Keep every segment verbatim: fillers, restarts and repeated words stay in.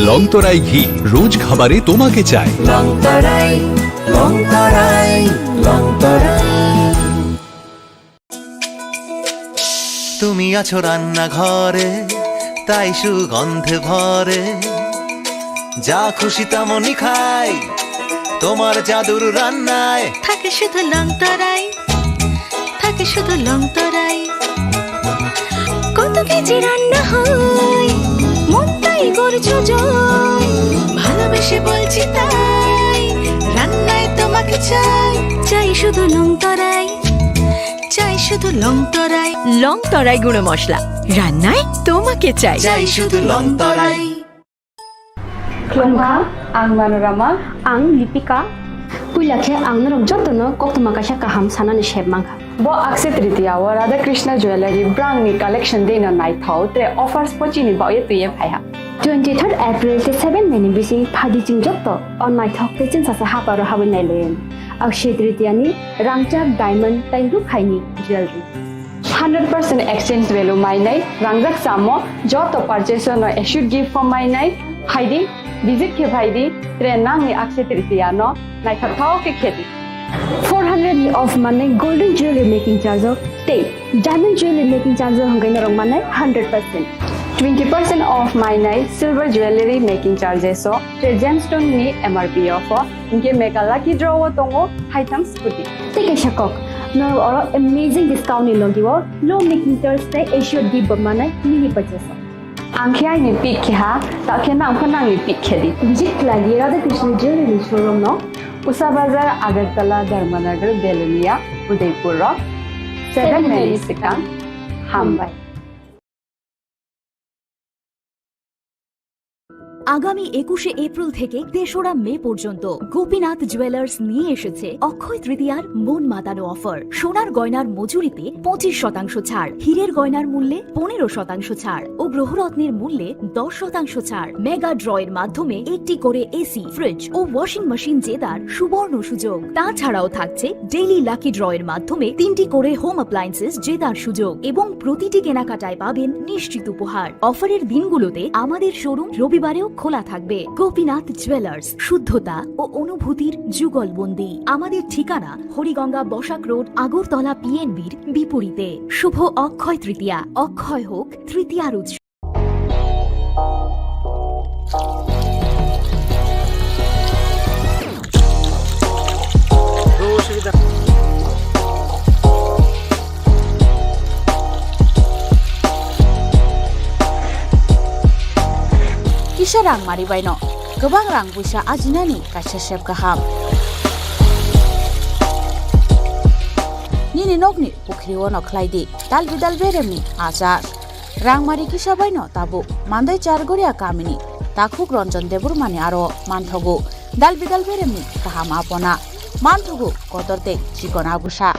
লংতরাই ঘি, রোজ খাবারে তোমাকে চাই। লংতরাই, লংতরাই, লংতরাই। তুমি আছো রান্নাঘরে, তাই সুগন্ধে ভরে। যা খুশি তেমনই খাই, তোমার জাদুর রান্নায়। থাকে শুধু লংতরাই, থাকে শুধু লংতরাই। কত কেজি রান্না হয়, মনটাই করছো জয়। ভালোবেসে বলছি তাই, রান্নায় তোমাকে চাই। চাই শুধু লংতরাই, চাই শুধু লংতরাই। লংতরাই গুঁড়ো মশলা, রান্নায় তোমাকে চাই। চাই শুধু লংতরাই। Khulumkha, ang Manorama. Ang Lipika. Puila khe ang norok jotono koktwma kaisa kaham sanani sep mankha. Bo Akshaya Tritiya o Radha Krishna Jewellery brangni collection dino naithok, tre offers bo chini bagwi twiwi phaiha. Twenty-third April tei seven May ni bising phaidi chwng joto o naithok tei chwngsacha haparo habwi nailaio. Akshaya Tritiya ni rangchak, diamond tei rukhaini jewellery. Hundred percent exchange value mainai, rangjak chamo, joto purchase no assured gift form mainai, phaidi, visit khe phaidi, tre nangni Akshaya Tritiya no naithokthok khe khedi. Four hundred ni off manai golden jewelry making charge o tei diamond jewelry making charge o hwnkhe norok manai hundred percent. Twenty percent off mainai silver jewelry making charges o tre gemstone ni M R P o pho. Hinkhe mega lucky draw o tongo haitham scooty. Tei kaisa kok, norok oro amazing discount ni logi o low making charge tei assured gift bo manai mini purchase o. Ang khe aini pick khe ha, ta khe nang pho nangni pick khe di. Visit khlai di Radha Krishna Jewellery showroom no. Usa Bazar, Agartala, Dharmanagar, Belonia, Udaipur o seven May ni swkang. Hambai. আগামী একুশে এপ্রিল থেকে তেসরা মে পর্যন্ত গোপীনাথ জুয়েলার্স নিয়ে এসেছে অক্ষয় তৃতীয়ার মন মাতানো অফার। সোনার গয়নার মজুরিতে পঁচিশ শতাংশ ছাড়, হীরের গয়নার মূল্যে পনেরো শতাংশ ছাড় ও গ্রহরত্নের মূল্যে দশ শতাংশ ছাড়। মেগা ড্রয়ের মাধ্যমে একটি করে এসি, ফ্রিজ ও ওয়াশিং মেশিন জেতার সুবর্ণ সুযোগ। তাছাড়াও থাকছে ডেইলি লাকি ড্রয়ের মাধ্যমে তিনটি করে হোম অ্যাপ্লায়েন্সেস জেতার সুযোগ এবং প্রতিটি কেনাকাটায় পাবেন নিশ্চিত উপহার। অফারের দিনগুলোতে আমাদের শোরুম রবিবারেও খোলা থাকবে। গোপীনাথ জুয়েলার্স, শুদ্ধতা ও অনুভূতির যুগলবন্দি। আমাদের ঠিকানা হরিগঙ্গা বসাক রোড, আগরতলা পিএনবির বিপরীতে। শুভ অক্ষয় তৃতীয়া, অক্ষয় হোক তৃতীয়ার উৎসব। Kisa rang mari baino kwbang rang puisa ajinani kaisa sep kaham. Nini nokni pukhri o no khlai di dalbi dalberemni achar. Rangmari kisa baino tabuk Mandai Chargoria kamini takhuk Ranjan Debbarmani aro manthogo dalbi dalberemni kaham apona. Manthogo kotor tei chikon abusa.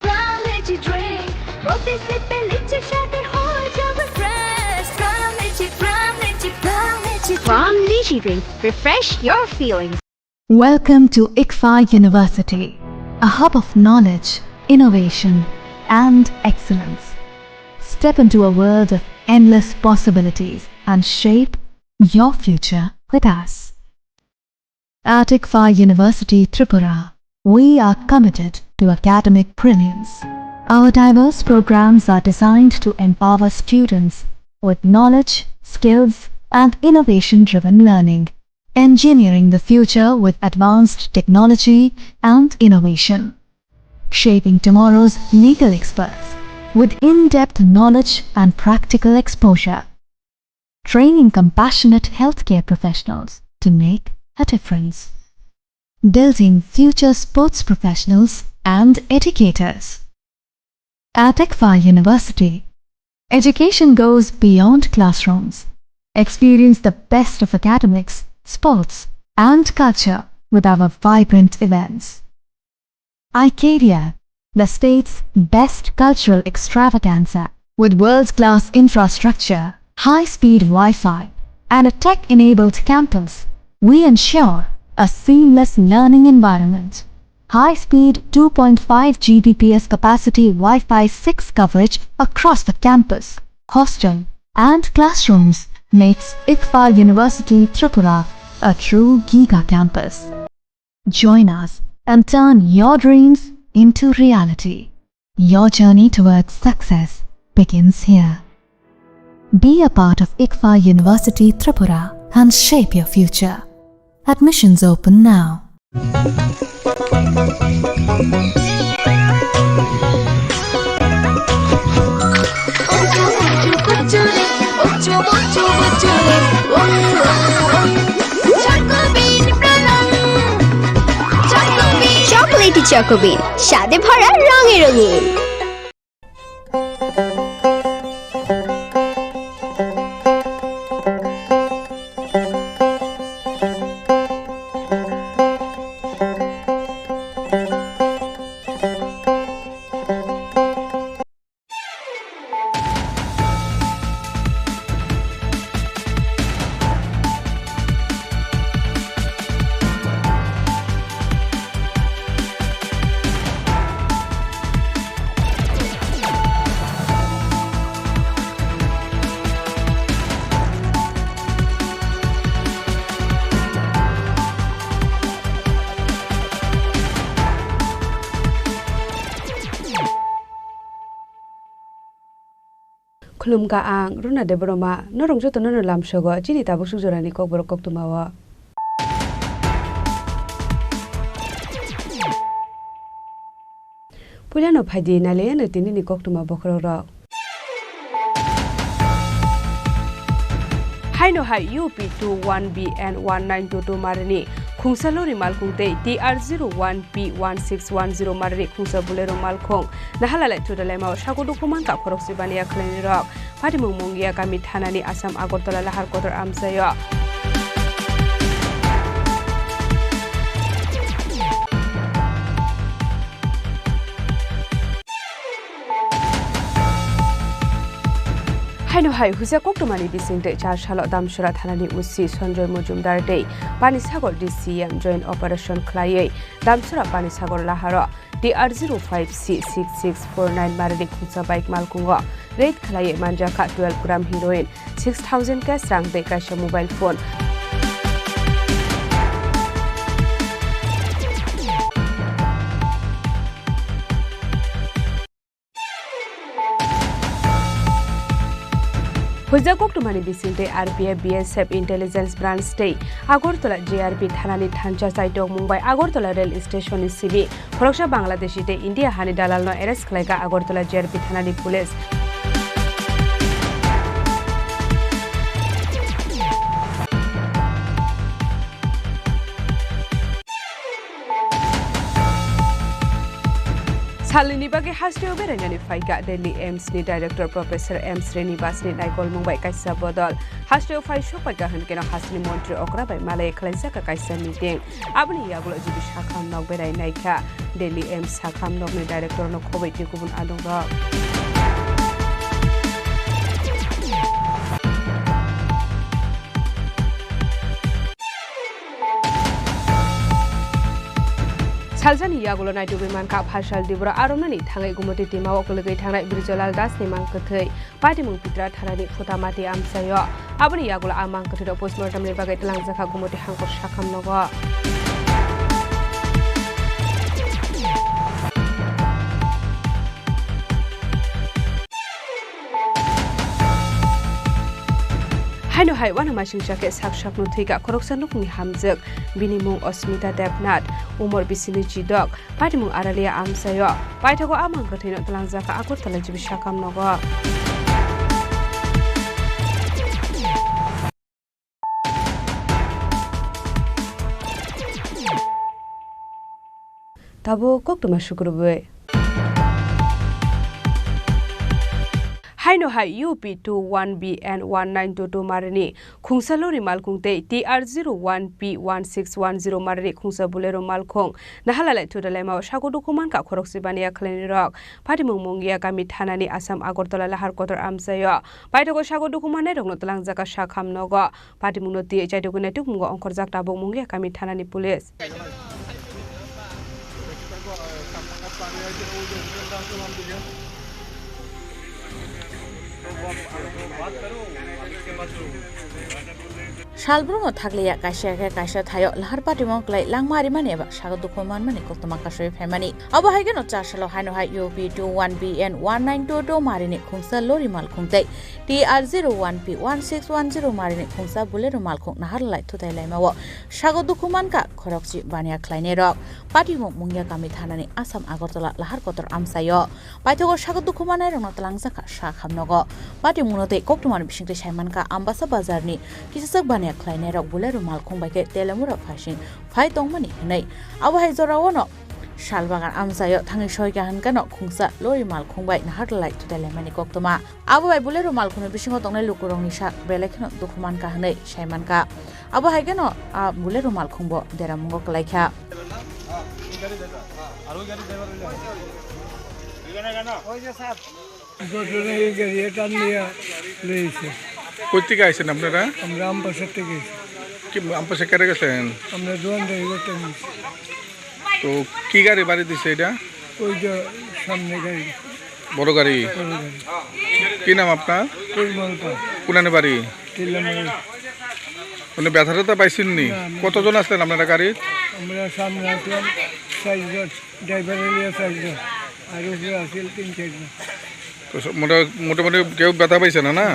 Pram Lychee Drink, প্রতি সিপে লিচি স্বাদে হয়ে যাবে fresh. Pram Lychee, Pram Lychee, Pram Lychee। Pram Lychee Drink, refresh your feelings. Welcome to ICFAI University, a hub of knowledge, innovation, and excellence. Step into a world of endless possibilities and shape your future with us. At ICFAI University Tripura, we are committed to academic brilliance. Our diverse programs are designed to empower students with knowledge, skills, and innovation-driven learning, engineering the future with advanced technology and innovation, shaping tomorrow's legal experts with in-depth knowledge and practical exposure, training compassionate healthcare professionals to make a difference, building future sports professionals and educators. At ICFAI University, education goes beyond classrooms. Experience the best of academics, sports, and culture with our vibrant events. ICADIA, the state's best cultural extravaganza, with world-class infrastructure, high-speed Wi-Fi, and a tech-enabled campus, we ensure a seamless learning environment. High-speed two point five G B P S capacity Wi-Fi six coverage across the campus, hostel, and classrooms makes ICFAI University Tripura a true giga campus. Join us and turn your dreams into reality. Your journey towards success begins here. Be a part of ICFAI University Tripura and shape your future. Admissions open now. Chocolatey Choco Bean, স্বাদে ভরা রঙে রঙিন। Khulumkha ang Runa Debbarma, norok jotono no lamsogo chini tabuk suk jorani kokborok koktwma o. Puilano phaidi nailaiano tinini koktwma bokhorok rok. Haino hai U P two one B N one nine two two marini khungsa lori malkhung tei T R zero one P one six one zero marini khungsa Bolero malkhung nahalale thudalaimao sago dukhu mankha khorokse baniya khwlainirok. Patimung Mungia kami thanani Assam Agartala lahar kotor amchaio. Haino hai huja koktwmani bisingtwi char salo Damsora thanani O C Sanjoy Mojumdar tei Panisagar D C M joint operation khwlaiwi Damsora Panisagar laharo T R zero five C six six four nine marini khungsa bike malkhungo raid khwlaiwi manjakha twelve gram heroin, six thousand cash rang tei kaisa mobile phone. Huijak koktwmani bisingtwi R P F, B S F, Intelligence Branch tei Agartala G R P thanani thansa chai tongmung bai Agartala rail station ni simi khoroksa Bangladeshi tei India hani dalalno arrest khlaikha Agartala G R P thanani police. Salnini bagwi hasteo berainani phaikha Delhi AIIMS ni director Professor M Srinivas ni naikolmung bai kaisa bodol. Hasteo phai sokpaikha hwnkeno hasteni montri okra bai malai khlaijakha kaisa meeting. Aboni yagulo G B sakham nok berai naikha. Delhi AIIMS sakham nokni director no khoboi tei kubun adongrok. Saljani yagulo naitugwi mankha, Pharsal Diboro aromnani thangwi Gumoti Timao kwlwgwi thangnai Birjolal Das ni mang kwthwi. Patimung Pitra thanani Phutamati amchaio. Aboni yagulo a mang kwthwirok postmortem ni bagwi twlangjakha Gumoti Hangkor sakham nogo. Haino hai uanamasingcha khe sak sakno thwikha khoroksa nukni hamjwk, bini mung Osmita Debnath, umor bisini chidok, patimung Aralia amchaio. Paithago a mang kwthwino twlangjakha Agartala G B sakham nogo. Abo koktwma sukrubwi. Haino hai U P two one B N one nine two two marini khungsa lori malkhung tei T R zero one P one six one zero marini khungsa Bolero malkhung naharlalai thudalaimao sago dukhu mankha khorokse baniya khlainai rok. Patimung Mungia kami thanani Assam Agartala lahar kotor amchaio paithago sago dukhu mannairokno twlangjak kha sakham nogo. Patimungno twi chaitugwi naitukmungo ongkhorjak tabuk Mungia kami thanani police. Salbrumno thakliya kaisa khe kaisa thaio lahar patimung kwlai langma rimani eba sago dukhu manmani koktwma kasui phaimani. Abo hai kheno char salo haino hai U P two one B N one nine two two marini khungsa lori malkhung tei T R zero one P one six one zero marini khungsa Bolero malkhung naharlalai thutai laimao sago dukhu mankha khorokse baniya khlainai rok. Patimung Mungia kami thanani Assam Agartala lahar kotor amchaio paithago sago dukhu mannairokno twlangjak kha sakham nogo. Patimungno tei koktwmani bisingtwi saimankha Ambasa bazarni kisachak baniya khlainairok Bolero malkhung bai khe Telemura phaising phai tongmani hwnwi. Abo hai jorao no Salbagan amchaio thangwi soika hwnkhe no khungsa lori malkhung bai naharlalai thutai laimani koktwma. Abo bai Bolero malkhungni bisingo tongnai lukurokni sak belai kheno dukhu mankha hwnwi saimankha. Abo hai kheno a Bolero malkhungbo deramungo kwlaikha. ঘটনা এই গাড়ি এটা নিয়ে রয়েছে। কোথেকে আইছেন আপনারা? আমরা আমপাশা থেকে এসেছি। কি আমপাশা কেটে গেছেন? আমরা দোকান থেকে করতে নিয়েছি। তো কি গাড়ি বাড়ি দিছে এটা? ওই যে সামনে গাড়ি। বড় গাড়ি? বড় গাড়ি। কি নাম আপনার? পরিমল পাল। কোনানে বাড়ি? টিলামারি। মানে ব্যথাটা তো পাইছেন নি? না, না। কতজন আসলেন আপনারা গাড়িত? আমরা সামনে আসলাম চারজন, ড্রাইভার হইলে চারজন, আর উপরে আসিল তিন চারজন। তো সব মোটা-, মোটামুটি কেউ ব্যথা পাইছে না, না?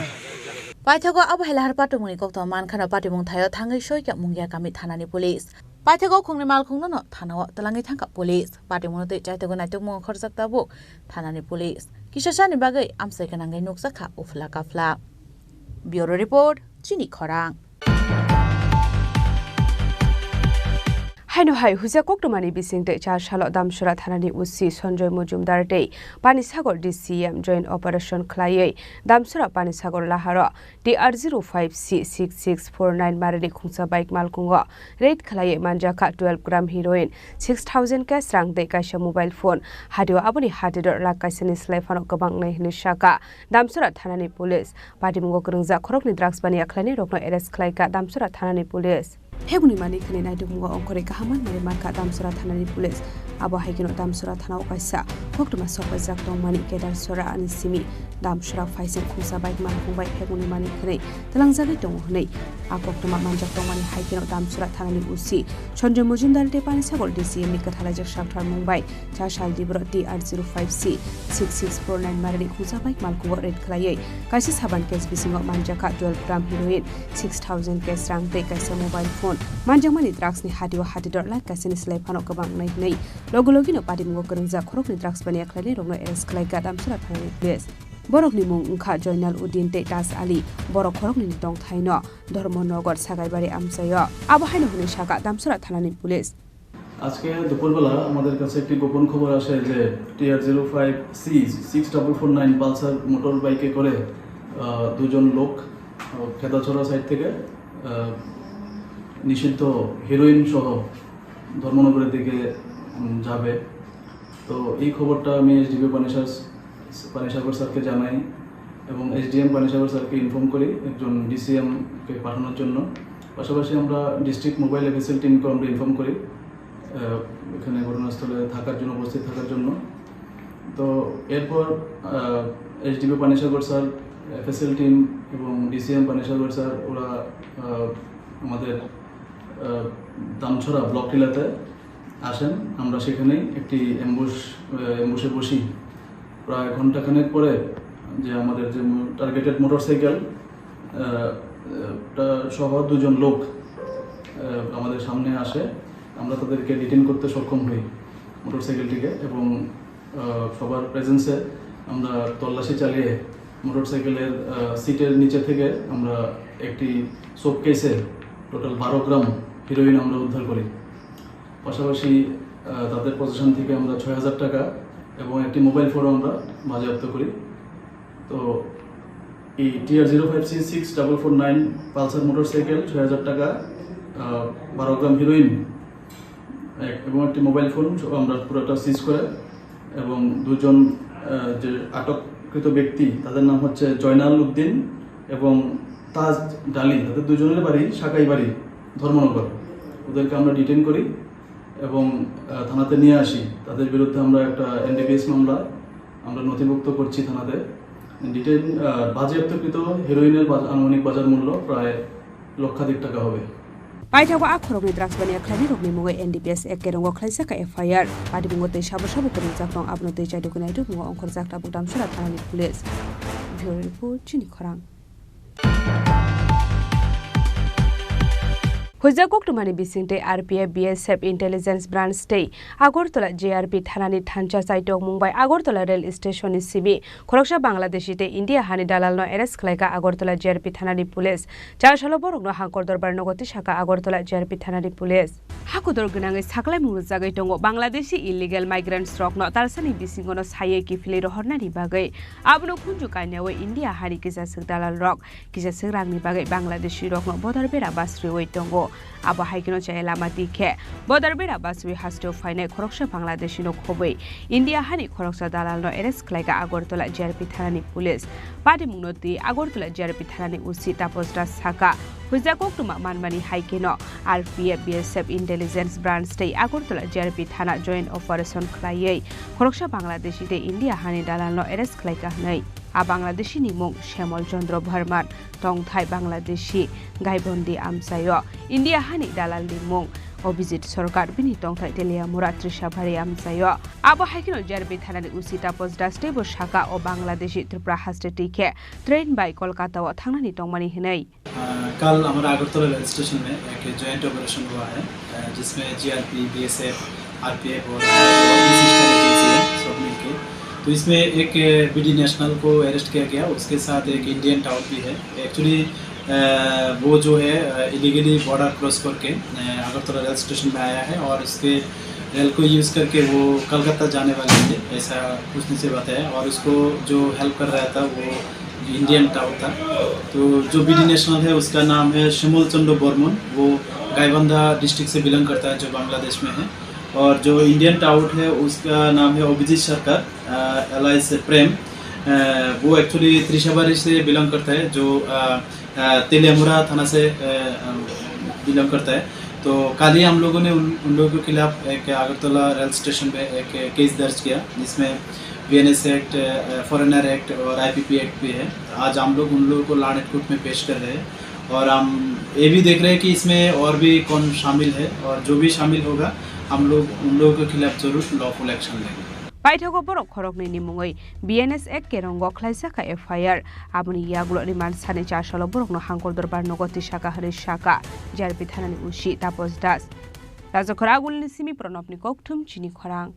Paithago abo hai lahar patimungni koktwma mankhano patimung thaio thangwi soika Mungia kami thanani police. Paithago khungni malkhungno no thanao twlangwi thangkha police. Patimungno tei chaitugwi naitukmungo khorjak tabuk thanani police. Kisasani bagwi amchai gwnangwi nukjakha uphla kaphla. Bureau report, Chini Khorang. Haino hai huja koktwmani bisingtwi char salo Damsora thanani O C Sanjoy Mojumdar tei Panisagar D C M joint operation khlaiwi Damsora Panisagar laharo T R zero five C six six four nine marini khungsa bike malkhungo raid khlaiwi manjakha twelve gram heroin, six thousand cash rang tei kaisa mobile phone. Hatio aboni hatidor lakh kaisani slai phano kwbang wngnai hwnwi sakha Damsora thanani police. Patimungo kwrwngjak khoroknwi drugs baniya khlainairokno arrest khlaikha Damsora thanani police. Pheguni manwi khwnwi naitukmungo ongkhorwi kaham manmani mankha Damsora thanani police. Abo hai kheno Damsora thanao kaisa koktwma sokpaijak tongmani Kedarsora ani simi Damsora phaising khungsa bike malkhung bai pheguni manwi khwnwi twlangjagwi tongo hwnwi a koktwma manjak tongmani hai kheno Damsora thanani O C Sanjoy Mojumdar tei Panisagar D C M ni kwthalaijak sakthar mung bai Cha sal dibro T R zero five C six six four nine marini khungsa bike malkhungo raid khlaiwi kaisa saban case bisingo manjakha twelve gram heroin, six thousand cash rang tei kaisa mobile phone. Manjakmani drugs ni hatio hatidor lakh kaisani slai phano kwbang wngnai hwnwi logi logino patimungo kwrwngjak khoroknwi drugs baniya khlainairokno arrest khlaikha Damsora thanani police. Borokni mung wngkha Joinal Uddin tei Taj Ali. Borok khoroknwini tongthaino Dharmanagar Sagaibari amchaio. Abo haino hwnwi sakha Damsora thanani police. আজকে দুপুরবেলা আমাদের কাছে একটি গোপন খবর আসে যে TR zero five C six double four nine Pulsar motor বাইকে করে, আহ, দুজন লোক, আহ, খেদাছড়া সাইড থেকে, আহ, নিষিদ্ধ হেরোইন সহ ধর্মনগরের দিকে, উম, যাবে। তো এই খবরটা আমি এসডিপিও পানিসার, পানিসাগর স্যারকে জানাই এবং এসডিএম পানিসাগর স্যারকে ইনফর্ম করি একজন ডিসিএমকে পাঠানোর জন্য। পাশাপাশি আমরা ডিস্ট্রিক্ট মোবাইল এফএসএল টিমকেও আমরা ইনফর্ম করি, আহ, এখানে ঘটনাস্থলে থাকার জন্য, উপস্থিত থাকার জন্য। তো এরপর, আহ, এসডিপিও পানিসাগর স্যার, এফএসএল টিম এবং ডিসিএম পানিসাগর স্যার ওরা, আহ, আমাদের, আহ, দামছড়া ব্লক টিলাতে আসেন। আমরা সেখানেই একটি অ্যাম্বুশ, আহ, অ্যাম্বুশে বসি। প্রায় ঘন্টাখানেক পরে যে আমাদের যে মো-, টার্গেটেড মোটরসাইকেল, আহ, টা সহ দুজন লোক, আহ, আমাদের সামনে আসে। আমরা তাদেরকে ডিটেইন করতে সক্ষম হই মোটরসাইকেলটিকে এবং, আহ, সবার প্রেজেন্সে আমরা তল্লাশি চালিয়ে মোটরসাইকেলের, আহ, সিটের নিচে থেকে আমরা একটি সোপকেসে টোটাল বারো গ্রাম হেরোইন আমরা উদ্ধার করি। পাশাপাশি আহ, তাদের পজিশন থেকে আমরা ছয় হাজার টাকা এবং একটি মোবাইল ফোনও আমরা বাজেয়াপ্ত করি। তো এই TR zero five C six double four nine Pulsar motorcycle, ছয় হাজার টাকা, আহ, বারো গ্রাম হিরোইন এক-, এবং একটি মোবাইল ফোন সহ আমরা পুরোটা সিজ করে এবং দুজন, আহ, যে আটককৃত ব্যক্তি, তাদের নাম হচ্ছে জয়নাল উদ্দিন এবং তাজ ডালি, তাদের দুজনের বাড়ি সাকাইবাড়ি, ধর্মনগর। ওদেরকে আমরা ডিটেইন করি এবং, আহ, থানাতে নিয়ে আসি। তাদের বিরুদ্ধে আমরা একটা এনডিপিএস মামলা আমরা নথিভুক্ত করছি থানাতে। ডিটেইন, আহ, বাজেয়াপ্তকৃত হিরোইনের বাজ-, আনুমানিক বাজার মূল্য প্রায় লক্ষাধিক টাকা হবে। Paithago a khoroknwi drugs baniya khlainai rokni mungwi N D P S Act kerongo khlaijak kha F I R. Patimungo tei sabo sabo kwrwngjak tong, abono twi chaidugwi nai rwmwngo ongkhorjak tabuk Damsara thanani police. Bureau report, Chini Khorang. Huijak koktwmani bisingtwi R P F, B S F, Intelligence Branch tei Agartala G R P thanani thansa chaitokmung bai Agartala rail station ni simi khoroksa Bangladeshi tei India hani dalalno arrest khlaikha Agartala G R P thanani police. Charsalo borokno hangkor dorbar nogo tisakha Agartala G R P thanani police. Hakudor gwnangwi saklaimung rwjagwi tongo Bangladeshi illegal migrants rokno talsani bisingono saywi kiphilwi rohornani bagwi. Abono khunju kainyawi India hani kisaswk dalal rok kisaswk rangni bagwi Bangladeshi rokno bodar bera basriwi tongo. Abo hai kheno chaya lama di khe bodar bera baswi hasteo phainai khoroksa Bangladeshi no khobwi India hani khoroksa dalalno arrest khlaikha Agartala G R P thanani police. Patimungno twi Agartala G R P thanani O C Tapos Das sakha, huijak koktwma manmani hai kheno R P F, B S F, Intelligence Branch tei Agartala G R P thana joint operation khlaiwi khoroksa Bangladeshi tei India hani dalalno arrest khlaikha hwnwi. A Bangladeshi ni mung Shyamol Chandra Bharman, tongthai Bangladeshi, Gaibondi amchaio. India hani dalal ni mung Abhijit Sarkar, bini tongthai Teliamura, Trishabari amchaio. Abo hai kheno G R P thanani O C Tapos Das teibo sakha o Bangladeshi Tripura haste twi khe train bai Kolkata o thangnani tongmani hwnwi. अ, कल हमारा Agartala rail station में एक joint operation हुआ है, अ, जिसमें GRP, BSF, RPF और हमारे जो भी सिस्टर एजेंसी है, सब मिलके। तो इसमें एक बीडी नेशनल को अरेस्ट किया गया, उसके साथ एक इंडियन टाउट भी है। एक्चुअली, अ, वो जो है, अ, इलीगली बॉर्डर क्रॉस करके, अ, अगरतला रेल स्टेशन में आया है और उसके रेल को यूज़ करके वो कलकत्ता जाने वाले थे, ऐसा पूछने से बताया। और उसको जो हेल्प कर रहा था, वो इंडियन टाउट था। तो जो बीडी नेशनल है, उसका नाम है शिमल चंद्र बर्मन, वो गाइबांधा डिस्ट्रिक्ट से बिलोंग करता है, जो बांग्लादेश में है। और जो इंडियन टाउट है, उसका नाम है अभिजीत सरकार, अ, एलाइस प्रेम। अ, वो एक्चुअली त्रिशाबारी से बिलोंग करता है, जो, अ, अ, तेलियामुरा थाना से, अ, अ, बिलोंग करता है। तो कल ही हम लोगों ने उन, उन लोगों के खिलाफ एक अगरतला रेल स्टेशन में एक केस दर्ज किया, जिसमें बीएनएस एक्ट, अ, फॉरेनर एक्ट और आईपीपी एक्ट भी है। आज हम लोग उन लोगों को लानत कोर्ट में पेश कर रहे हैं और हम ये भी देख रहे हैं कि इसमें और भी कौन शामिल है, और जो भी शामिल होगा, हम लोग उन लोगों के खिलाफ जरूर लॉफुल एक्शन लेंगे। Paithago borok khoroknwi ni mungwi B N S Act kerongo khlaijak kha F I R. Aboni yagulo remand sani charsalo borokno hangkor dorbar nogo tisakha hwnwi sakha G R P thanani O C Tapos Das. Rajakhor Agulni simi Pranobni kokthum Chini Khorang.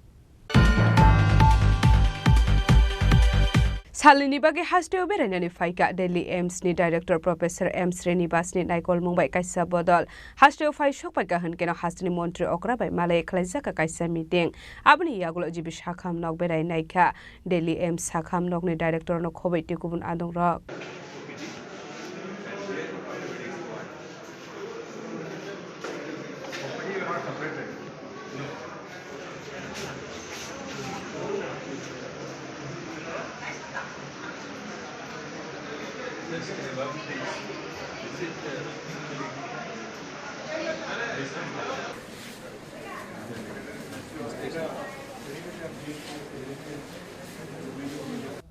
Salnini bagwi hasteo berainani phaikha Delhi AIIMS ni director Professor M Srinivas ni naikolmung bai kaisa bodol. Hasteo phai sokpaikha hwnkeno hasteni montri okra bai malai khlaijak kha kaisa meeting. Aboni yagulo G B sakham nok berai naikha Delhi AIIMS sakham nokni director no khoboi tei kubun adongrok.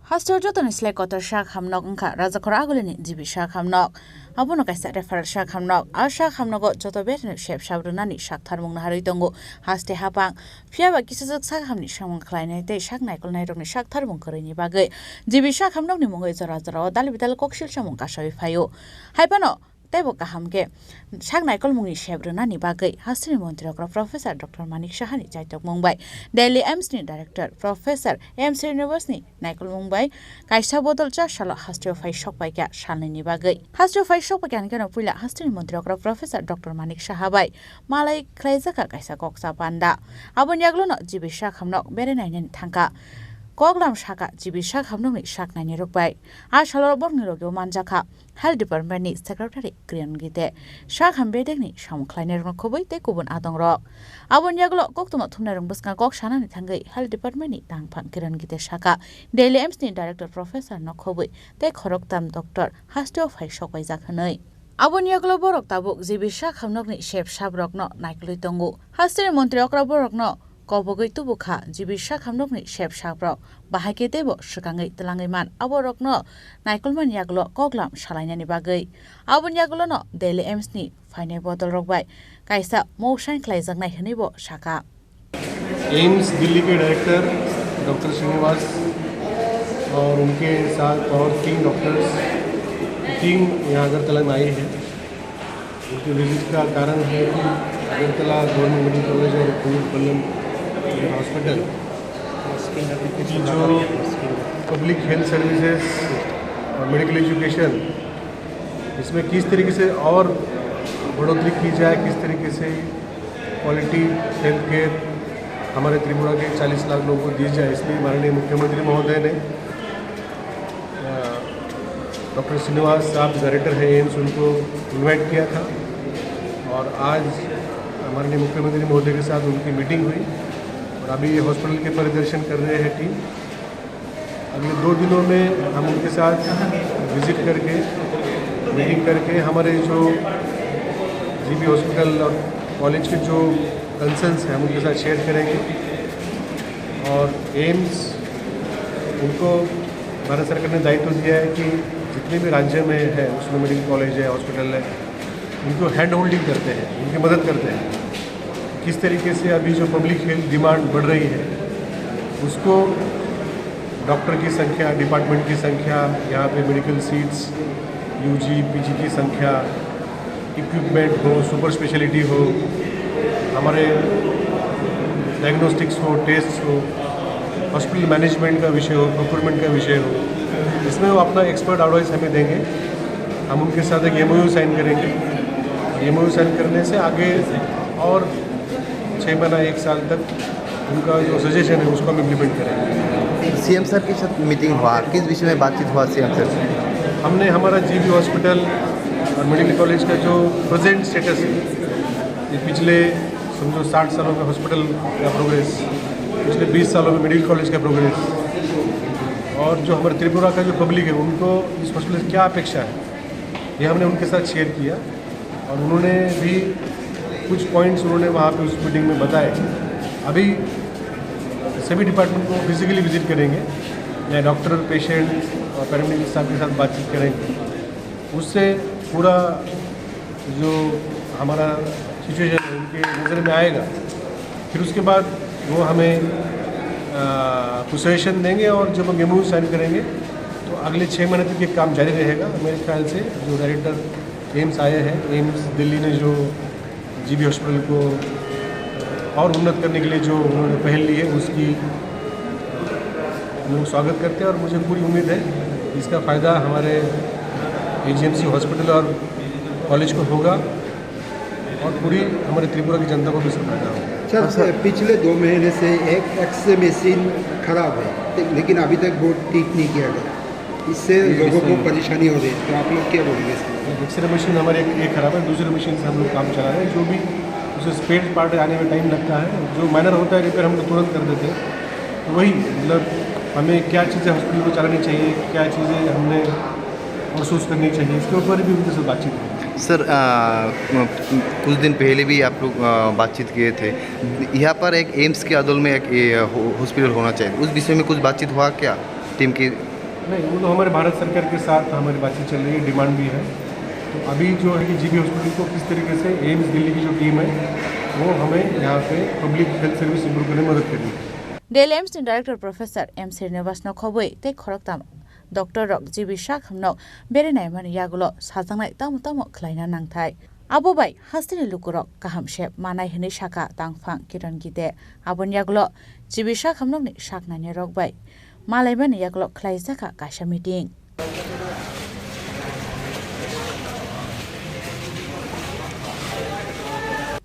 Hasteo jotoni slai kotor sak hamnok wngkha Rajakhor Agulini G B sak hamnok. Abono kaisa referral sak hamnok. A sak hamnogo joto berino sep sap rwnani sak tharmung naharwi tongo haste hapang. Phiya ba kisijwk sak hamni samung khlainai tei sak naikolnairokni sak tharmung kwrwini bagwi G B sak hamnokni mungwi jora jorao dal bidal koksil samung kasawi phaio. Hai phano teibo kaham khe sak naikolmungni sep rwnani bagwi hasteni montri okra Professor Doctor Manik Sahani chaitokmung bai Delhi AIIMS ni Director Professor M Srinivas ni naikolmung bai kaisa bodol cha salo hasteo phai sokpaikha salnwini bagwi. Hasteo phai sokpaikha hwnkhe no puila hasteni montri okra Professor Doctor Manik Saha bai malai khlaijakha kaisa koksa panda. Aboni yagulo no G B sak hamnok berai nainani thangkha. Koklam saka G B sak hamnokni sak nainirok bai. A salo borokni logi-o manjakha Health Department ni Secretary Kiran Gite, sak ham bedekni samung khlainairokno khobwi tei kubun adongrok. Aboni yagulo koktwma thumnairok bwskang kok sanani thangwi Health Department ni tangphang Kiran Gite saka, Delhi AIIMS ni Director Professor no khobwi tei khoroktam doctor hasteo phai sokpaijak hwnwi. Aboni yagulo borok tabuk G B sak hamnokni sep saprokno naikolwi tongo. Hasteni montri okra borokno kobogwi tubukha G B sak hamnokni sep saprok, bahai khe teibo swkangwi twlangwi man aborokno naikolmani yagulo koklam salainani bagwi. Aboni yagulono Delhi AIIMS ni phainai bodolrok bai kaisa moksain khlaijaknai hwnwibo saka. AIIMS Delhi के director doctor Srinivas और उनके साथ और तीन doctors, team यहाँ अगरतला में आई है। उनके विजिट का कारण है कि अगरतला गवर्नमेंट मेडिकल कॉलेज और कोविड पल्लम हॉस्पिटल की जो पब्लिक हेल्थ सर्विसेज और मेडिकल एजुकेशन, इसमें किस तरीके से और बढ़ोतरी की जाए, किस तरीके से क्वालिटी हेल्थ केयर हमारे त्रिपुरा के चालीस लाख लोगों को दी जाए, इसलिए माननीय मुख्यमंत्री महोदय ने, अ, डॉक्टर श्रीनिवास साहब, डायरेक्टर है एम्स, उनको इनवाइट किया था और आज माननीय मुख्यमंत्री महोदय के साथ उनकी मीटिंग हुई और अभी ये हॉस्पिटल के परिदर्शन कर रहे हैं टीम। अगले दो दिनों में हम उनके साथ विजिट करके, मीटिंग करके हमारे जो जीबी हॉस्पिटल और कॉलेज के जो कंसर्न्स हैं, हम उनके साथ शेयर करेंगे। और एम्स, उनको भारत सरकार ने दायित्व दिया है कि जितने भी राज्य में है, उसमें मेडिकल कॉलेज है, हॉस्पिटल है, उनको हैंड होल्डिंग करते हैं, उनकी मदद करते हैं। किस तरीके से अभी जो पब्लिक हेल्थ डिमांड बढ़ रही है, उसको डॉक्टर की संख्या, डिपार्टमेंट की संख्या, यहाँ पे मेडिकल सीट्स, यूजी, पीजी की संख्या, इक्विपमेंट हो, सुपर स्पेशलिटी हो, हमारे डायग्नोस्टिक्स हो, टेस्ट हो, हॉस्पिटल मैनेजमेंट का विषय हो, प्रोक्योरमेंट का विषय हो, इसमें वो अपना एक्सपर्ट एडवाइस हमें देंगे। हम उनके साथ एक एमओयू साइन करेंगे। एमओयू साइन करने से आगे और छः महीना, एक साल तक उनका जो सजेशन है, उसको हम इम्प्लीमेंट करेंगे। सीएम सर के साथ मीटिंग हुआ, किस विषय में बातचीत हुआ सीएम सर से? हमने हमारा जीबी हॉस्पिटल और मेडिकल कॉलेज का जो प्रेजेंट स्टेटस है, ये पिछले समझो साठ सालों में हॉस्पिटल का प्रोग्रेस, पिछले बीस सालों में मेडिकल कॉलेज का प्रोग्रेस और जो हमारे त्रिपुरा का जो पब्लिक है, उनको इस हॉस्पिटल से क्या अपेक्षा है, ये हमने उनके साथ शेयर किया और उन्होंने भी कुछ पॉइंट्स उन्होंने वहाँ पे उस मीटिंग में बताए। अभी सभी डिपार्टमेंट को फिजिकली विजिट करेंगे, या डॉक्टर, पेशेंट और पैरामेडिकल स्टाफ के साथ बातचीत करेंगे। उससे पूरा जो हमारा सिचुएशन है, उनके नज़र में आएगा। फिर उसके बाद वो हमें, आ, कुछ सजेशन देंगे और जब हम एमओयू साइन करेंगे, तो अगले छः महीने तक ये काम जारी रहेगा। मेरे ख्याल से जो डायरेक्टर एम्स आए हैं, एम्स दिल्ली ने जो जीबी हॉस्पिटल को और उन्नत करने के लिए जो उन्होंने पहल ली है, उसकी हम लोग स्वागत करते हैं और मुझे पूरी उम्मीद है, इसका फ़ायदा हमारे एजीएमसी हॉस्पिटल और कॉलेज को होगा और पूरी हमारे त्रिपुरा की जनता को भी इसका फ़ायदा होगा। सर, पिछले दो महीने से एक एक्सरे मशीन खराब है, लेकिन अभी तक वो ठीक नहीं किया गया, इससे लोगों को परेशानी हो रही है, तो आप लोग क्या बोलेंगे इसमें? एक्सरे मशीन हमारे एक, एक खराब है, दूसरे मशीन से हम लोग काम चला रहे हैं। जो भी उसे स्पेयर पार्ट आने में टाइम लगता है, जो माइनर होता है रिपेयर, हम लोग तुरंत कर देते हैं। तो वही, मतलब, हमें क्या चीज़ें हॉस्पिटल को चलानी चाहिए, क्या चीज़ें हमने आउटसोर्स करनी चाहिए, इसके ऊपर भी उनके साथ बातचीत हुई। सर, आ, कुछ दिन पहले भी आप लोग, आ, बातचीत किए थे, यहाँ पर एक एम्स के अदल में एक, ए, हो-, हॉस्पिटल होना चाहिए, उस विषय में कुछ बातचीत हुआ क्या टीम की? नहीं, वो तो हमारे भारत सरकार के साथ हमारी बातचीत चल रही है, डिमांड भी है। तो अभी जो है कि जीबी हॉस्पिटल को किस तरीके से एम्स दिल्ली की जो टीम है, वो हमें यहाँ पे पब्लिक हेल्थ सर्विस इम्प्रूव करने में मदद करेगी। Delhi AIIMS ni Director Professor M Srinivas no khobwi tei khoroktam Doctor rok G B sak hamno bere naimani yagulo sajaknai tamo tamo khlaina nangthai. Abo bai hasteni lukurok kaham se manai hwnwi saka tangphang Kiran Gide. Aboni yagulo G B sak hamnokni sak nainai rok bai malaimani yagulo khlaijakha kaisa meeting.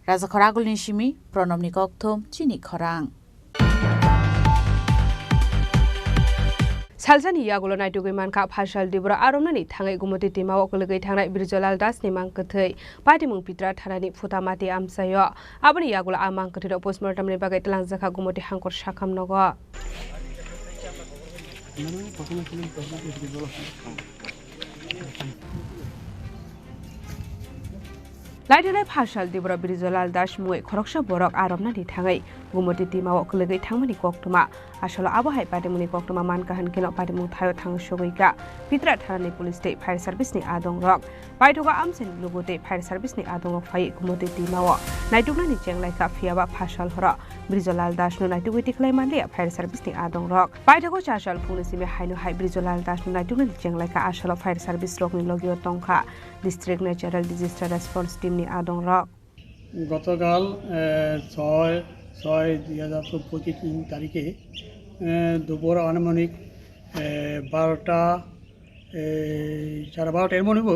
Rajakhor Agulni simi Pranobni kokthum chini khorang. Salsani yagulo naitugwi mankha Phasal Dibro aromnani thangwi Gumoti twimao kwlwgwi thangnai Birjolal Dasni mang kwthwi. Patimung Pitra thanani phuta mati amchaio. Aboni yagulo a mang kwthwirok postmortemni bagwi twlangjakha Gumoti Hangkor Sakham nogo. Laithonai Phasal Dibro Birjolal Das mungwi khoroksa borok aromnani thangwi Gumoti twimao kwlwgwi thangmani koktwma. Asolo abo hai patimungni koktwma mankha hwnkhe no patimung thaio thang sogwi kha Pitra thanani police tei fire service ni adongrok. Paithogo amchaini lugu tei fire service ni adongrok phai Gumoti twimao naituknani chenglaikha, phiyaba Phasal horo Birjolal Das no naitugwi tikhlai manliya fire service ni adongrok. Paithogo chasal phungni simi haino hai Birjolal Das no naituknani chenglaikha, asalo fire service rokni logio tongkha district natural disaster response team ni adongrok. গতকাল, আহ, ছয় ছয় দুই হাজার পঁচিশ তিন তারিখে, আহ, দুপুর আনুমানিক, আহ, বারোটা, এই, সাড়ে বারোটা এমন হইব।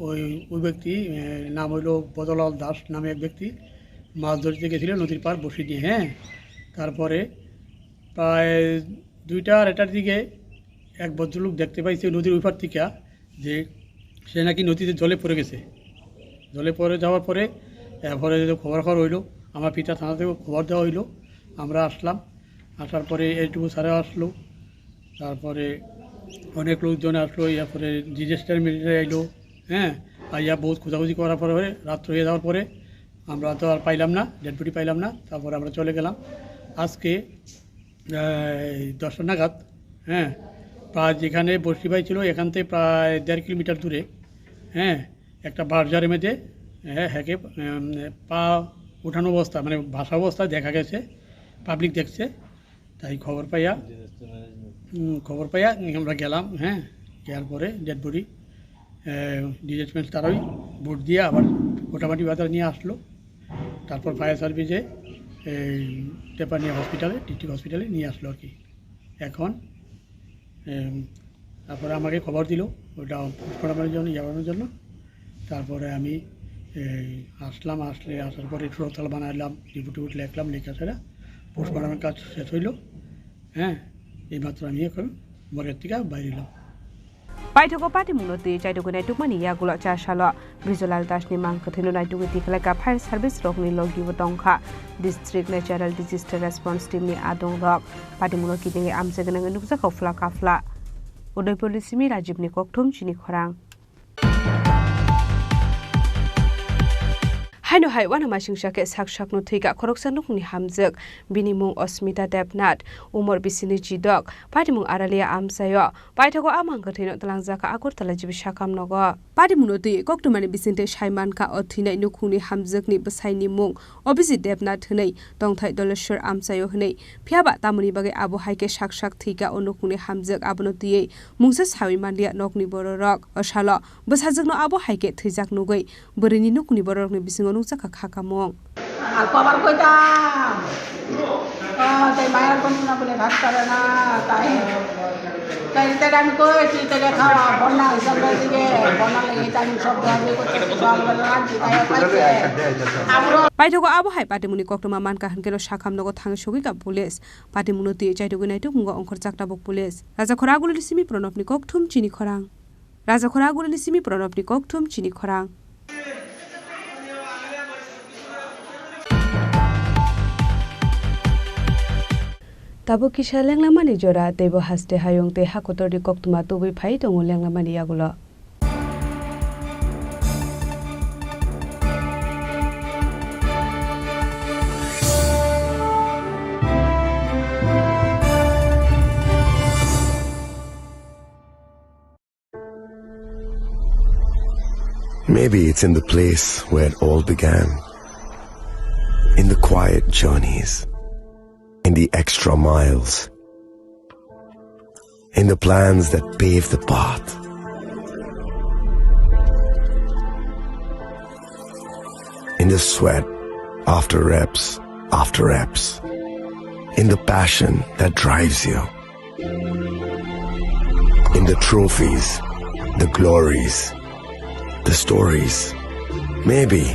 ওই, ওই ব্যক্তি, আহ, নাম হইল বজলাল দাস নামে এক ব্যক্তি, মাছ ধরতে গেছিল নদীর পার বসি দিয়ে, হ্যাঁ। তারপরে প্রায় দুইটা আড়াইটার দিকে এক ভদ্রলোক দেখতে পাইছে নদীর ওই পার থেকে যে সে নাকি নদীতে জলে পড়ে গেছে। জলে পড়ে যাওয়ার পরে, এরপরে যে খবর খবর হইলো, আমার পিতা থানা থেকে খবর দেওয়া হইলো, আমরা আসলাম। আসার পরে এইটুকু স্যারও আসলো, তারপরে অনেক লোকজন আসলো, এরপরে ডিজাস্টার মিলিটারি আইলো, হ্যাঁ, আইয়া বহুত খোঁজাখুঁজি করার পরে রাত্র হয়ে যাওয়ার পরে আমরা তো আর পাইলাম না, ডেড বডি পাইলাম না। তারপরে আমরা চলে গেলাম। আজকে, আহ, এই দশটা নাগাদ, হ্যাঁ, প্রায় যেখানে বসি ভাই ছিল, এখান থেকে প্রায় দেড় কিলোমিটার দূরে, হ্যাঁ, একটা বার্জারের মধ্যে, হ্যাঁ, হ্যাকে, উম, পা উঠানো অবস্থা, মানে ভাসা অবস্থায় দেখা গেছে, পাবলিক দেখছে। তাই খবর পাইয়া, উম, খবর পাইয়া আমরা গেলাম, হ্যাঁ, যাওয়ার পরে ডেড বডি, আহ, ডিটাচমেন্ট তারাই বোট দিয়ে আবার কোটামাটি বাজার নিয়ে আসলো। তারপর ফায়ার সার্ভিসে এই টেপানিয়া হসপিটালে, ডিস্ট্রিক্ট হসপিটালে নিয়ে আসলো আর কি। এখন, এম, তারপরে আমাকে খবর দিল ওটা পোস্টমর্টমের জন্য, ইয়ে করানোর জন্য। তারপরে আমি, এই, আসলাম, আসলে আসার পরে সুরতাল বানাইলাম, রিপোর্ট টিপোর্ট লেখলাম, লেখা ছাড়া পোস্টমর্টমের কাজ শেষ হইলো। হ্যাঁ, এইমাত্র আমি এখন মর্গের থেকে বাইরে এলাম। Paithogo patimungno twi chaitugwi naitukmani yagulo chasalo Brijolal Dasni mang kwthwino naitugwi tikhlaikha fire service rokni logibo tongkha district natural disaster response team ni adongrok. Patimungno kitingwi amchai gwnangwi nukjakha uphla kaphla. Udaipurni simi Rajibni kokthum chini khorang. Haino hai uanamasingcha khe sak sakno thwikha khoroksa nukhungni hamjwk, bini mung Osmita Debnath, umor bisini chidok, patimung Aralia amchaio. Paithago a mang kwthwino twlangjakha Agartala G B Sakham nogo. Patimungno twi koktwmani bisingtwi sai mankha o thwinai nukhungni hamjwkni bwsaini mung Abhijit Debnath hwnwi, tongthai Doleshwar amchaio hwnwi. Phiyaba tamoni bagwi abo hai khe sak sak thwikha o nukhungni hamjwk, abono twiwi mungsa sawi manliya nokni bororok. O salo bwsajwkno abo hai khe thwijak nugwi bwrwini nukhungni bororokni bisingo nukjakha kha kamung. আর কবার কইতাম? ও, তাই মায়ের কন্যা বলে ভাত করে না, তাই, তাই, তাই আমি কই, তুই তাহলে খাওয়া, বন্যা হিসাব দিকে, বন্যা লেগে তাই আমি সব ধোয়াধুয়ি করতেছি, সকালবেলা রাখছি, তাই আর পাইছে। আমরাও Paithago abo hai patimungni koktwma mankha hwnkhe no Sakham nogo thangwi sogwikha police. Patimungno twiwi chaitugwi naitukmungo ongkhorjak tabuk police. Rajakhor Agulini simi Pranobni kokthum chini khorang. Rajakhor Agulini simi Pranobni kokthum chini khorang. Tabuk kisa lenglamani jora, teibo haste hayung tei hakotorni koktwma tubui phai tongo lenglamani yagulo. Maybe it's in the place where it all began. In the quiet journeys. In the extra miles. In the plans that pave the path. In the sweat after reps after reps. In the passion that drives you. In the trophies, the glories, the stories. Maybe